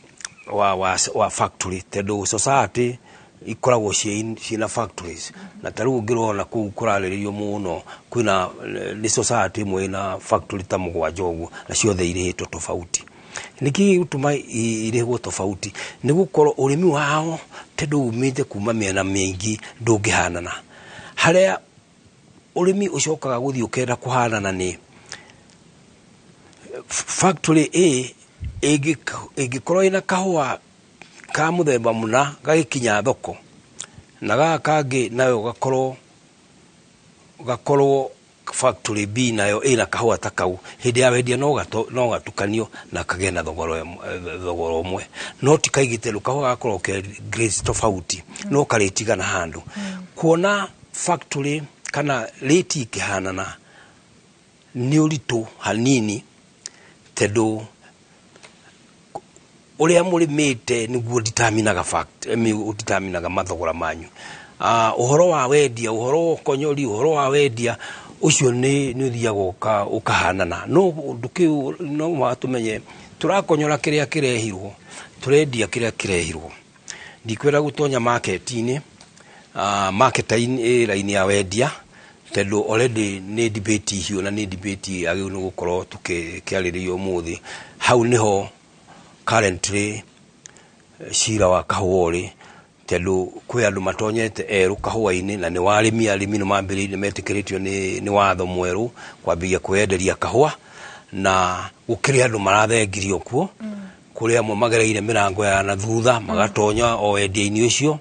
Speaker 2: wa factory, tondũ society ikoragwo ciĩna factories, na ta rĩu ũngĩrora kũu kũrarĩrĩrio mũno, kwĩna nĩ society ĩmwe ĩna factory ta 7 ũguo, na ciothe irĩhĩtwo tofauti. Nĩkĩ gĩgũtũma irĩhwo tofauti? Nĩ gũkorwo ũrĩmi wao, tondũ umĩte kuma mĩena mĩingĩ, ndũngĩhanana. Harĩa ũrĩmi ũcokaga gũthiĩ ũkenda kũhanana nĩ Factory A ĩngĩkorwo ĩna kahũa ka mũthemba mũna gagĩkinya thoko, na gaka kangĩ nayo gakorwo factory B nayo ĩna kahũa ta kau, hĩndĩ ya wendia no gatukanio na kagĩe na thogora ũmwe, no ti kaingĩ tondũ kahũa gakoragwo ke grades tofauti, no karĩtigana handũ. Kuona factory kana rate ikĩhanana nĩ ũritũ hanini, tondũ ũrĩa mũrĩmĩte nĩguo determinaga fact, determinaga mathogora manyu. Ũhoro wa wendia, ũhoro wa ũkonyori, ũhoro wa wendia ũcio nĩ ũthiaga ũkahanana, no ũndũ kĩu no mũhaka tũmenye tũrakonyora kĩrĩa kĩrehirwo, tũrendia kĩrĩa kĩrehirwo. Ndikwenda gũtonya market-inĩ, market-inĩ raini ya wendia, tondũ already nĩ debate hiũ na nĩ debate yagĩrĩirwo nĩ gũkorwo tũkĩarĩrĩria ũmũthĩ. Hau nĩho currently cira wa kahũa ũrĩ, tondũ kwĩ andũ matonyete erũ kahũa-inĩ, na nĩ warĩmi, arĩmi nĩ mambĩrĩirie, metĩkĩrĩtio nĩ watho mwerũ kwambĩrĩria kwĩyenderia kahũa, na gũkĩrĩ andũ marathengirio kuo, kũrĩ amwe magereire mĩrango ya na thutha magatonya o wendia-inĩ ũcio,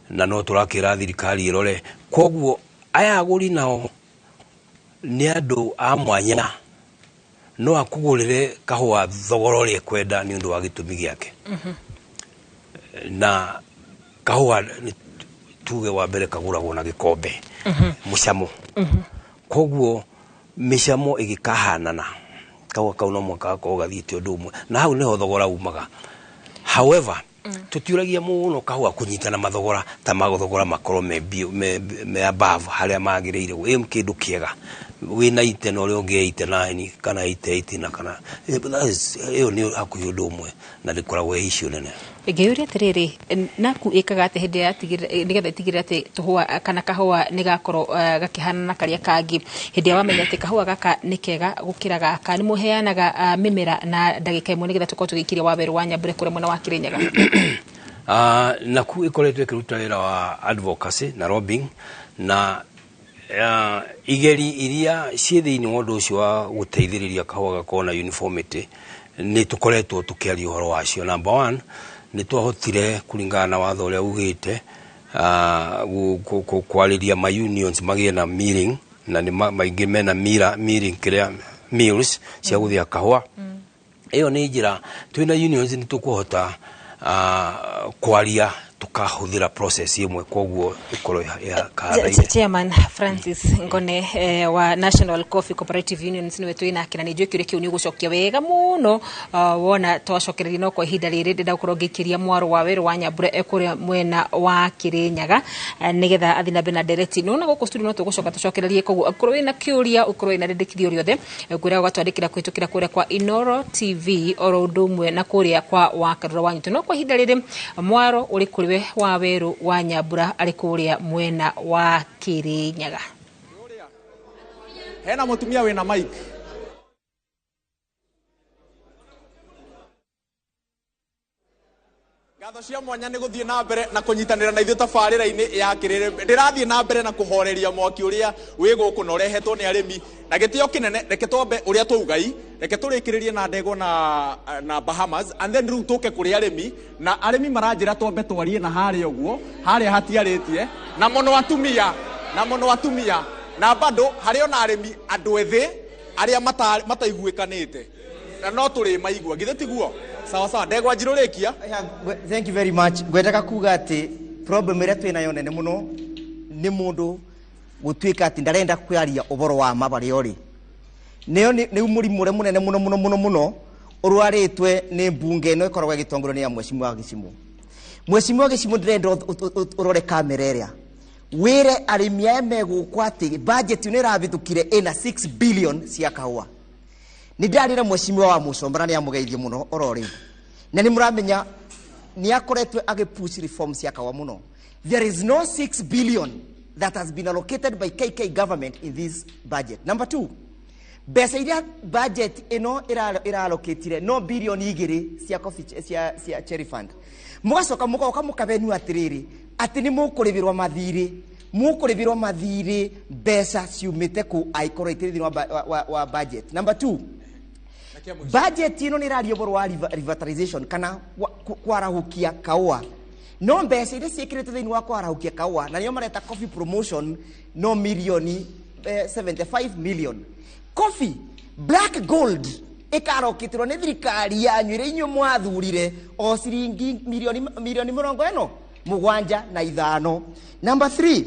Speaker 2: na no tũrakĩra thirikari ĩrore. Koguo aya agũri nao nĩ andũ a mwanya, no akũgũrĩre kahũa thogora ũrĩa ekwenda nĩ ũndũ wa gĩtũmi gĩake. Na kahũa tuge wa mbere kagũragwo na gĩkombe, mũcamo. Koguo mĩcamo ĩgĩkahanana, kahũa kau no mũhaka gakorwo gathiĩte ũndũ ũmwe, na hau nĩho thogora umaga. However, tũtiũragia mũno kahũa kũnyitana mathogora ta mathogora makorwo me above harĩa magĩrĩire. Ĩ kĩndũ kĩega wĩna ite na ũrĩa ũngĩ 89 kana 88 na kana ĩyo nĩ hakuhĩ ũndũ ũmwe, na ndĩkoragwo ĩ issue nene.
Speaker 10: Ngĩyũria atĩrĩrĩ, naku ĩkaga atĩ hĩndĩ ĩrĩa nĩgetha ĩtigĩrĩre atĩ tũhũa kana kahũa nĩ gakorwo gakĩhanana na karĩa kangĩ, hĩndĩ ĩrĩa wamenya atĩ kahũa gaka nĩ kega gũkĩra gaka, nĩ mũheanaga mĩmera na ndagĩka ĩmwe nĩgetha tũkorwo tũgĩikĩria Wawerũ wa Nyambure kũrĩa mwena wa Kĩrĩnyaga?
Speaker 2: Naku ĩkoretwo ĩkĩruta wĩra wa advocacy na lobbying, na igeri iria ciĩ thĩinĩ wa ũndũ ũcio wa gũteithĩrĩria kahũa gakorwo na uniformity nĩ tũkoretwo tũkĩaria ũhoro wacio. Number one, nĩ twahotire kũringana na watho ũrĩa ugĩte kwarĩria ma unions magĩe na milling, na nĩ maingĩ mena milling kĩrĩa mills cia gũthĩa kahũa. Ĩyo nĩ njĩra twĩna unions nĩ tũkũhota kwaria tukahũthĩra process ĩmwe, koguo ĩkorwo ya kahanaine.
Speaker 10: Chairman Francis Ngone wa National Coffee Cooperative Unions niwe twĩ nake, na nĩ njũĩ kĩũria kĩu nĩ ũgũcokia wega mũno wona twacokereria, no kwa ihinda rĩrĩ ndĩrenda gũkorwo ngĩikĩria mwaro wa Werũ wa Nyambure kũrĩa mwena wa Kĩrĩnyaga nĩgetha athiĩ na mbere na ndereti. Nĩwona gũkũ studio no tũgũcoka tũcokererie, koguo ũkorwo wĩna kĩũria, ũkorwo wĩna rĩndĩkithio rĩothe, ngwĩra ũgatwandĩkĩra kũhĩtũkĩra kũrĩa kwa Inoro TV oro ũndũ ũmwe na kũrĩa kwa Wakarura wa Nyuto. No kwa ihinda rĩrĩ mwaro ũrĩ kũrĩ we wa Werũ wa Nyambura arĩ kũrĩa mwena wa Kĩrĩnyaga.
Speaker 1: Hena mũtumia wĩna mic. Ngatho cia mwanya nĩ gũthiĩ na mbere na kũnyitanĩra na ithuĩ tabarĩra-inĩ ya Kĩrĩrĩ. Ndĩrathiĩ na mbere na kũhoreria mwaki ũrĩa wĩ gũkũ na ũrehetwo nĩ arĩmi na gĩtĩo kĩnene. Reke twambe ũrĩa twaugai, reke tũrĩkĩrĩrie na ndegwa na Bahamas, and then rĩu tũke kũrĩ arĩmi, na arĩmi maranjĩra twambe twarie na harĩa ũguo, harĩa hatiarĩtie, na mũno atumia, na mũno atumia, na bado harĩ ona arĩmi andũ ethĩ arĩa mataiguĩkanĩte, na no tũrĩ maigua, githĩ tiguo? Sawa sawa, ndegwa njirũ rĩkia.
Speaker 4: Thank you very much. Ngwendaga kuga atĩ problem ĩrĩa twĩ nayo nene mũno nĩ mũndũ gũtuĩka atĩ ndarenda kwaria ũhoro wa ma barĩa ũrĩ. Nĩyo nĩ mũrimũ ũrĩa mũnene mũno mũno mũno mũno ũrwarĩtwe nĩ mbunge ĩno ĩkoragwo ĩgĩtongorio nĩ ya Mheshimiwa wa Gĩcimu. Mheshimiwa wa Gĩcimu ndĩrenda ũrore kamera ĩrĩa. Wĩre arĩmi aya me gũkũ atĩ budget ĩno ĩrahĩtũkire ĩna 6 billion cia kahũa. Nĩ ndarĩra Mheshimiwa wa Mũcombora nĩ amũgeithie mũno oro rĩu. Na nĩ mũramenya nĩ akoretwo agĩpush reform cia kahũa mũno. There is no 6 billion that has been allocated by KK government in this budget. Number 2, mbeca iria budget ĩno ĩralocatire no bilioni 2 cia coffee cia cherry fund. Mũgacoka mũgoka mũkabenio atĩrĩrĩ atĩ nĩ mũkũrĩbĩrwo mathirĩ, mũkũrĩbĩrwo mathirĩ mbeca ciumĩte kũ aikorwo itirĩ thĩinĩ wa budget. Number 2, Budget ĩno nĩ ĩraria ũhoro wa revitalization kana kwarahukia kaũa, no mbeca iria ciĩkĩrĩtwo thĩinĩ wa kwarahukia kaũa na nĩo mareta coffee promotion no mirioni 75 million. Coffee black gold ĩkarokĩtĩrwo nĩ thirikari yanyu ĩrĩa inyuĩ mwathurire o ciringi milioni 75. Number 3,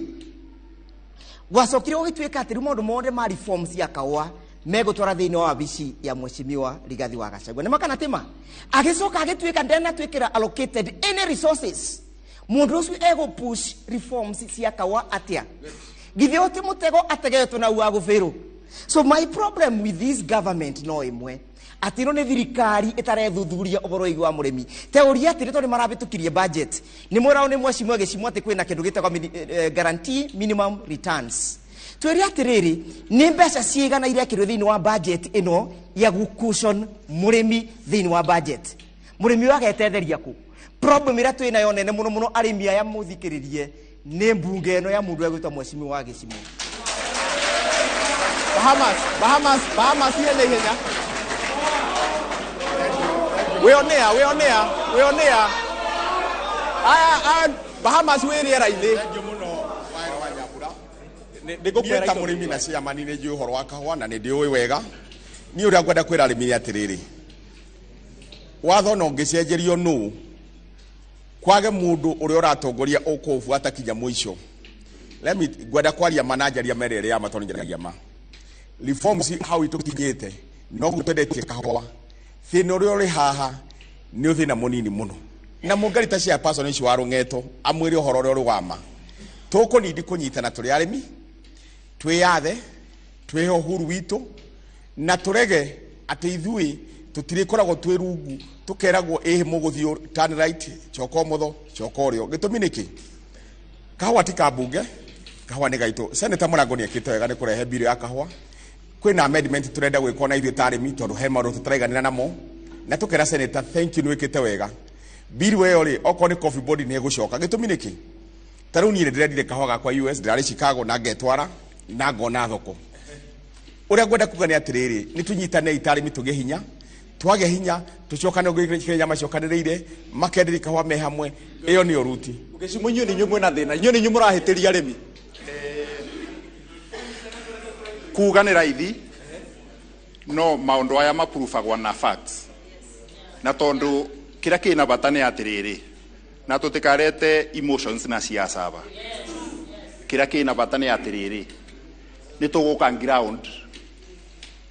Speaker 4: gwacokire gũgĩtuĩka atĩ rĩu maũndũ mothe ma reforms ya kaũa megũtwara thĩinĩ wa wabici ya Mheshimiwa Rigathi wa Gachagua. Nĩ makana tima agĩcoka agĩtuĩka ndenatuĩkĩra allocated any resources. Mũndũ ũcio egũ push reforms cia kaũa atĩa? Githĩ ũti mũtego ategetwo na wa gũbĩrũ? So my problem with this government no ĩmwe, atĩ ĩno nĩ thirikari ĩtarethuthuria ũhoro wĩgiĩ wa mũrĩmi. Teũria atĩrĩ, tondũ nĩ marabĩtũkirie budget, nĩ mwĩragwo nĩ mheshimiwa Gĩcimũ atĩ kwĩna kĩndũ gĩtagwo guarantee minimum returns. Twĩre atĩrĩrĩ, nĩ mbeca cigana irekĩrwo thĩinĩ wa budget ĩno ya gũcushion mũrĩmi thĩinĩ wa budget? Mũrĩmi ũyũ agetetheria kũ? Problem ĩrĩa twĩ nayo nene mũno mũno, arĩmi aya mũthikĩrĩrie, nĩ mbunge ĩno ya mũndũ egwĩtwo Mheshimiwa Gĩcimũ.
Speaker 1: Bahamas ihenya ihenya. Wĩonea, wĩonea, wĩonea. Aya, Bahamas wĩ rĩera-inĩ.
Speaker 15: Niĩ ta mũrĩmi na ciamani nĩ njũĩ ũhoro wa kahũa na nĩ ndĩũĩ wega. Niĩ ũrĩa ngwenda kwĩra arĩmi nĩ atĩrĩrĩ, watho no ũngĩcenjerio nũ kwage mũndũ ũrĩa ũratongoria ũkũũbuata kinya mũico. Let me ngwenda kwaria ma na njaria merĩ ĩrĩa ya ma tondũ njaragia ma. Reforms hau itũkinyĩte no gũtwendetie kahũa. Thĩna ũrĩa ũrĩ haha nĩ thĩna mũnini mũno. Na mũngari ta chairperson ũcio wa Rũng'eto amwĩre ũhoro ũrĩa ũrĩ wa ma. Tũkũnindi kũnyitana tũrĩ arĩmi, twĩyathe, twĩhe ũhuru witũ, na tũrege atĩ ithuĩ tũtirĩkoragwo twĩ rungu tũkeragwo ĩhĩ mũgũthiĩ turn right, coka ũmotho, coka ũrĩo. Gĩtũmi nĩkĩ? Kahũa ti ka mbunge, kahũa nĩ gaitũ. Senator Mũrango nĩ ekĩte wega nĩ kũrehe bill ya kahũa. Kwĩna amendment tũrenda gwĩkwo na ithuĩ ta arĩmi tondũ he maũndũ tũtaraiganĩra namo, na tũkera senator thank you nĩ wĩkĩte wega. Bill ĩyo rĩ, okorwo nĩ coffee board nĩ ĩgũcoka. Gĩtũmi nĩkĩ? Ta rĩu niĩ nĩ ndĩrendire kahũa gakwa US, ndĩrarĩ Chicago na ngetwara na ngona thoko. Ũrĩa ngwenda kuga nĩ atĩrĩrĩ, nĩ tũnyitanei ta arĩmi tũgĩe hinya, twagĩa hinya tũcokane Kenya macokanĩrĩire makenderia kahũa me hamwe. Ĩyo nĩyo ruti.
Speaker 1: Gĩcimo, inyuĩ nĩ inyuĩ mwĩna thĩna, inyuĩ nĩ inyuĩ mũrahĩtĩria arĩmi.
Speaker 9: Kuga nĩ raithi, no maũndũ aya maprufagwo na facts. Na tondũ kĩrĩa kĩna bata nĩ atĩrĩrĩ, na tũtikarete emotions na siasa aba. Kĩrĩa kĩna bata nĩ atĩrĩrĩ, nĩ tũgũka ground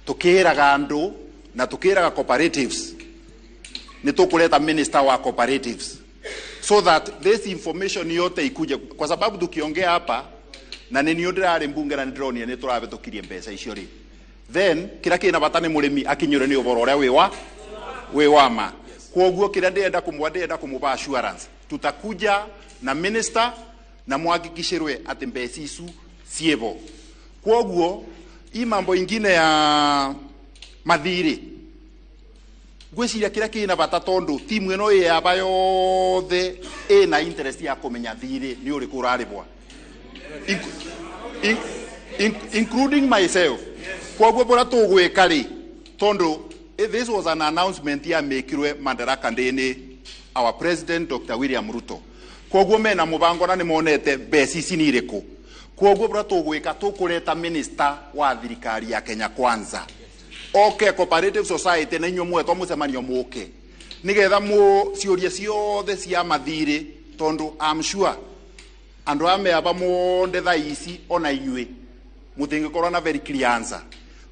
Speaker 9: tũkĩraga andũ na tũkĩraga cooperatives, nĩ tũkũreta minister wa cooperatives so that this information yote ikuje, kwa sababu tukiongea hapa na nĩ niĩ ndĩrarĩ mbunge na nĩ ndĩronire nĩ tũrabĩtũkirie mbeca icio rĩ, then kĩrĩa kĩna bata nĩ mũrĩmi akinyĩrwe nĩ ũhoro ũrĩa wĩ wa ma. Kwoguo kĩrĩa ndĩrenda kũmũa, ndĩrenda kũmũba assurance tutakuja na minister na muhakikishirwe atĩ mbeca icu ciĩvo. Kwoguo hii mambo ingine ya mathirĩ, ngwĩciria kĩrĩa kĩna bata tondũ timu ĩno ĩ aba yothe ĩna interest ya kũmenya thirĩ nĩ ũrĩkũ ũrarĩbwa, including myself. Kwoguo bũrĩa tũgwĩka rĩ, tondũ this was an announcement ya mekirwe Madaraka Day nĩ our president Dr. William Ruto. Kwoguo mena mũbango na nĩ monete mbeca ici nĩ irĩkũ. Kwoguo bũrĩa tũgwĩka, tũkũreta minister wa thirikari ya Kenya Kwanza oke cooperative society na inyuĩ mwetwo mũcemanio mũke nĩgetha ciũria ciothe cia mathirĩ, tondũ I'm sure andũ aya me aba monde thaa ici ona inyuĩ mũtingĩkorwo na very clear answer.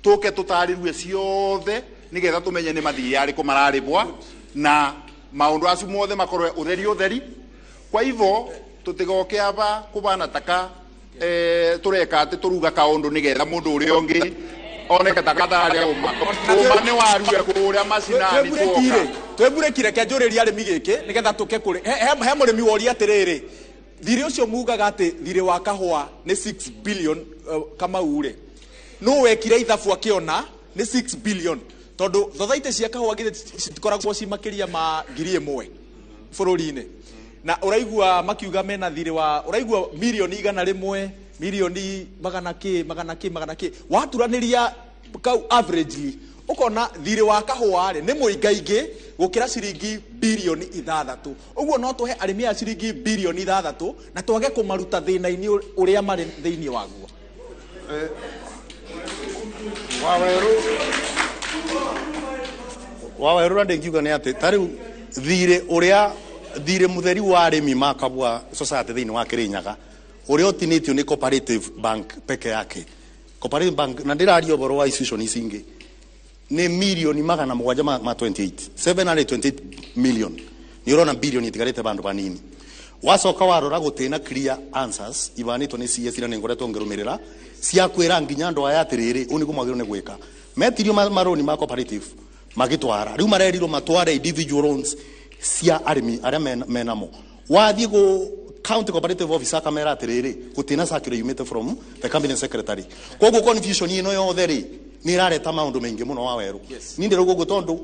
Speaker 9: Tũke tũtarĩrue ciothe nĩgetha tũmenye nĩ mathirĩ arĩkũ mararĩbwa na maũndũ acu mothe makorwe ũtheri ũtheri. Kwa hivyo tũtigoke aba kũbana taka tũreka atĩ tũruga kaũndũ nĩgetha mũndũ ũrĩa ũngĩ oneke ta katarĩ ũma. Ũma nĩ warue kũrĩa macinani tuoka.
Speaker 1: Twĩmburekire, ke njũrĩrie arĩmi gĩkĩ nĩgetha tũke kũrĩ he mũrĩmi woria atĩrĩrĩ, thirĩ ũcio mugaga atĩ thirĩ wa kahũa nĩ 6 billion, Kamau rĩ, nũ wekire ithabu akĩona nĩ 6 billion? Tondũ thothaitĩ cia kahũa githĩ citikoragwo ci makĩria ma 1,000 bũrũri-inĩ, na ũraigua makiuga mena thirĩ wa ũraigua mirioni 100, mirioni magana kĩ magana kĩ magana kĩ, waturanĩria kau averagely ũkona thirĩ wa kahũa rĩ nĩ mũingaingĩ gũkĩra ciringi birioni 6. Ũguo no tũhe arĩmi aya ciringi birioni 6 na twage kũmaruta thĩna-inĩ ũrĩa marĩ thĩinĩ waguo.
Speaker 6: Wawerũ ũrĩa ndĩngiuga nĩ atĩ ta rĩu thirĩ ũrĩa thirĩ mũtheri wa arĩmi ma Kabwa Society thĩinĩ wa Kĩrĩnyaga ũrĩa ũtinĩtio nĩ Cooperative Bank peke yake. Cooperative Bank na ndĩraria ũhoro wa institution ici ingĩ nĩ mirioni 728 ma 28 728 million. Nĩ ũrona bilioni itigarĩte bandũ banini. Wacoka warora gũtĩ na clear answers ibanĩtwo nĩ CS iria nĩ ngoretwo ngĩrũmĩrĩra cia kwĩra nginya andũ aya atĩrĩrĩ ũũ nĩguo mwagĩrĩirwo nĩ gwĩka. Metirio marũni ma cooperative magĩtwara rĩu marerirwo matware individual loans cia arĩmi arĩa menamo. Wathiĩ gũ county cooperative officer akamera atĩrĩrĩ gũtĩ na circular yumĩte from the cabinet secretary. Koguo confusion ĩno yothe rĩ nĩ ĩrareta maũndũ maingĩ mũno wa werũ. Niĩ ndĩrauga ũguo tondũ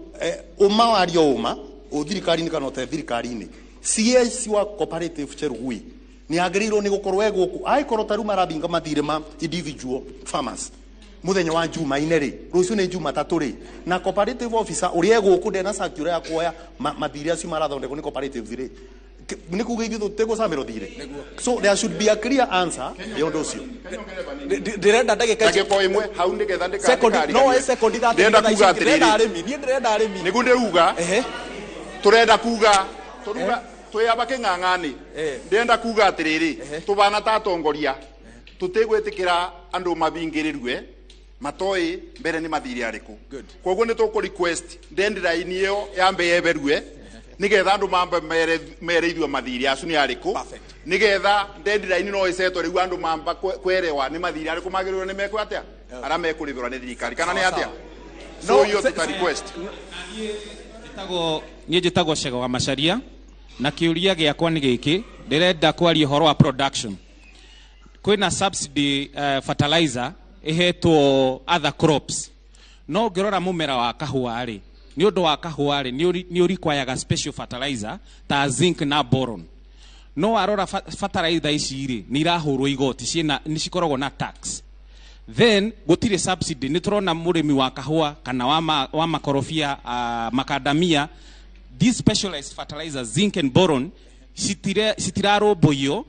Speaker 6: ũma wario ũma ũ thirikari-inĩ kana ũte thirikari-inĩ CS wa cooperative Cherugui nĩ agĩrĩirwo nĩ gũkorwo e gũkũ angĩkorwo ta rĩu marabinga mathirĩ ma individual farmers muthenya wa Jumaine rĩ rũciũ nĩ Jumatatũ rĩ na cooperative officer ũrĩa e gũkũ ndena circular ya kuoya mathirĩ acio marathondekwo nĩ cooperatives rĩ nĩ kuga ithuĩ tũtigũcamĩrwo thirĩ. So there should be a clear answer ya ũndũ ũcio.
Speaker 1: Ndĩrenda ndagĩka
Speaker 9: 1 hau nĩgetha
Speaker 1: Sekondi, no sekondi 30.
Speaker 9: Ndĩrenda kuga
Speaker 1: Ndĩrenda
Speaker 9: atĩrĩrĩ
Speaker 1: arĩmi, niĩ ndĩrenda arĩmi.
Speaker 9: Nĩguo ndĩruga tũrenda kuga tũruga twĩamba kĩng'ang'ani. Ndĩrenda kuga atĩrĩrĩ tũbana ta atongoria tũtigwĩtĩkĩra andũ mabingĩrĩrue matoĩ mbere nĩ mathirĩ arĩkũ. Koguo nĩ tũkũ request deadline ĩyo yambe yeberue nĩgetha andũ mambe mereithio mathirĩ acio nĩ arĩkũ nĩgetha deadline no ĩcetwo rĩu andũ mamba kwerewa nĩ mathirĩ arĩkũ magĩrĩirwo nĩ mekwo atĩa arĩa mekũrĩhĩrwo nĩ thirikari kana nĩ atĩa. So hiyo tuta request.
Speaker 16: Niĩ njĩtagwo Cego wa Macharia na kĩũria gĩakwa nĩ gĩkĩ ndĩrenda kwaria ũhoro wa production. Kwĩna subsidy fertilizer ĩhetwo other crops no ũngĩrora mũmera wa kahũa rĩ nĩ ũndũ wa kahũa rĩ nĩ ũrikwayaga special fertilizer ta zinc na boron. No warora fertilizer ici rĩ nĩ irahũrwo igoti ciĩna nĩ cikoragwo na tax. Then gũtirĩ subsidy. Nĩ tũrona mũrĩmi wa kahũa kana wa makorobia makadamia these specialized fertilizers zinc and boron citirarũmbũiyo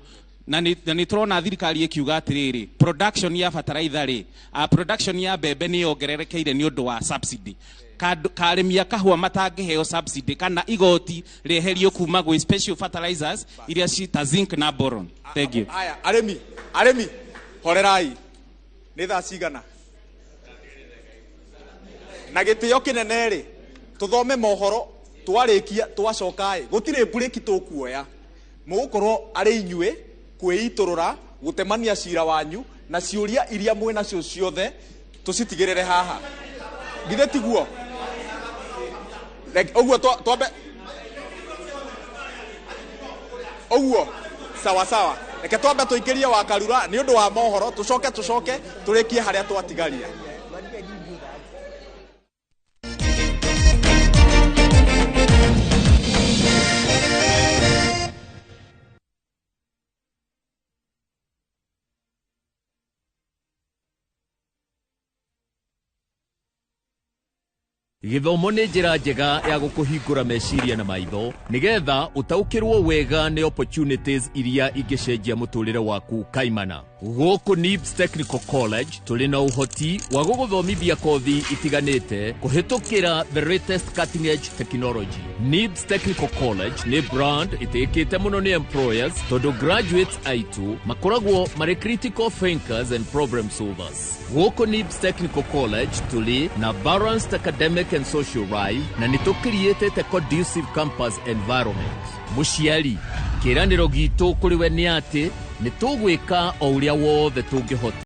Speaker 16: na nĩ tũrona thirikari ĩkiuga atĩrĩrĩ production ya fertilizer rĩ production ya mbembe nĩ yongererekeire nĩ ũndũ wa subsidy. Karĩmi a kahũa matangĩheo subsidy kana igoti rĩeherio kuma gwĩ special fertilizers iria cita zinc na boron. Thank you.
Speaker 1: Aya arĩmi horerai. Nĩ thaa cigana? Na gĩtĩo kĩnene rĩ tũthome mohoro twarĩkia twacoka ĩ gũtirĩ breki tũkuoya. Mũgũkorwo arĩ inyuĩ kwĩitũrũra gũtemania cira wanyu na ciũria iria mwĩ nacio ciothe tũcitigĩrĩre haha. Githĩ tiguo? Ũguo twambe ũguo sawa sawa. Reke twambe tũikĩrie wa Karura nĩ ũndũ wa mohoro tũcoke tũrĩkie harĩa twatigaria.
Speaker 17: Gĩthomo nĩ njĩra njega ya gũkũhingũra meciria na maitho nĩgetha ũtaũkĩrwo wega nĩ opportunities iria ingĩcenjia mũtũrĩre waku kaimana. Gũkũ NIBS Technical College tũrĩ na ũhoti wa gũgũthomithia kothi itiganĩte kũhĩtũkĩra the latest cutting edge technology. NIBS Technical College nĩ brand ĩtĩkĩte mũno nĩ employers tondũ graduates aitũ makoragwo marĩ critical thinkers and problem solvers. Gũkũ NIBS Technical College tũrĩ na balanced academic and social life na nĩ tũkiriĩtĩte conducive campus environment. Mũciari, kĩĩranĩro gitũ kũrĩ we nĩ atĩ nĩ tũgwĩka o ũrĩa wothe tũngĩhota.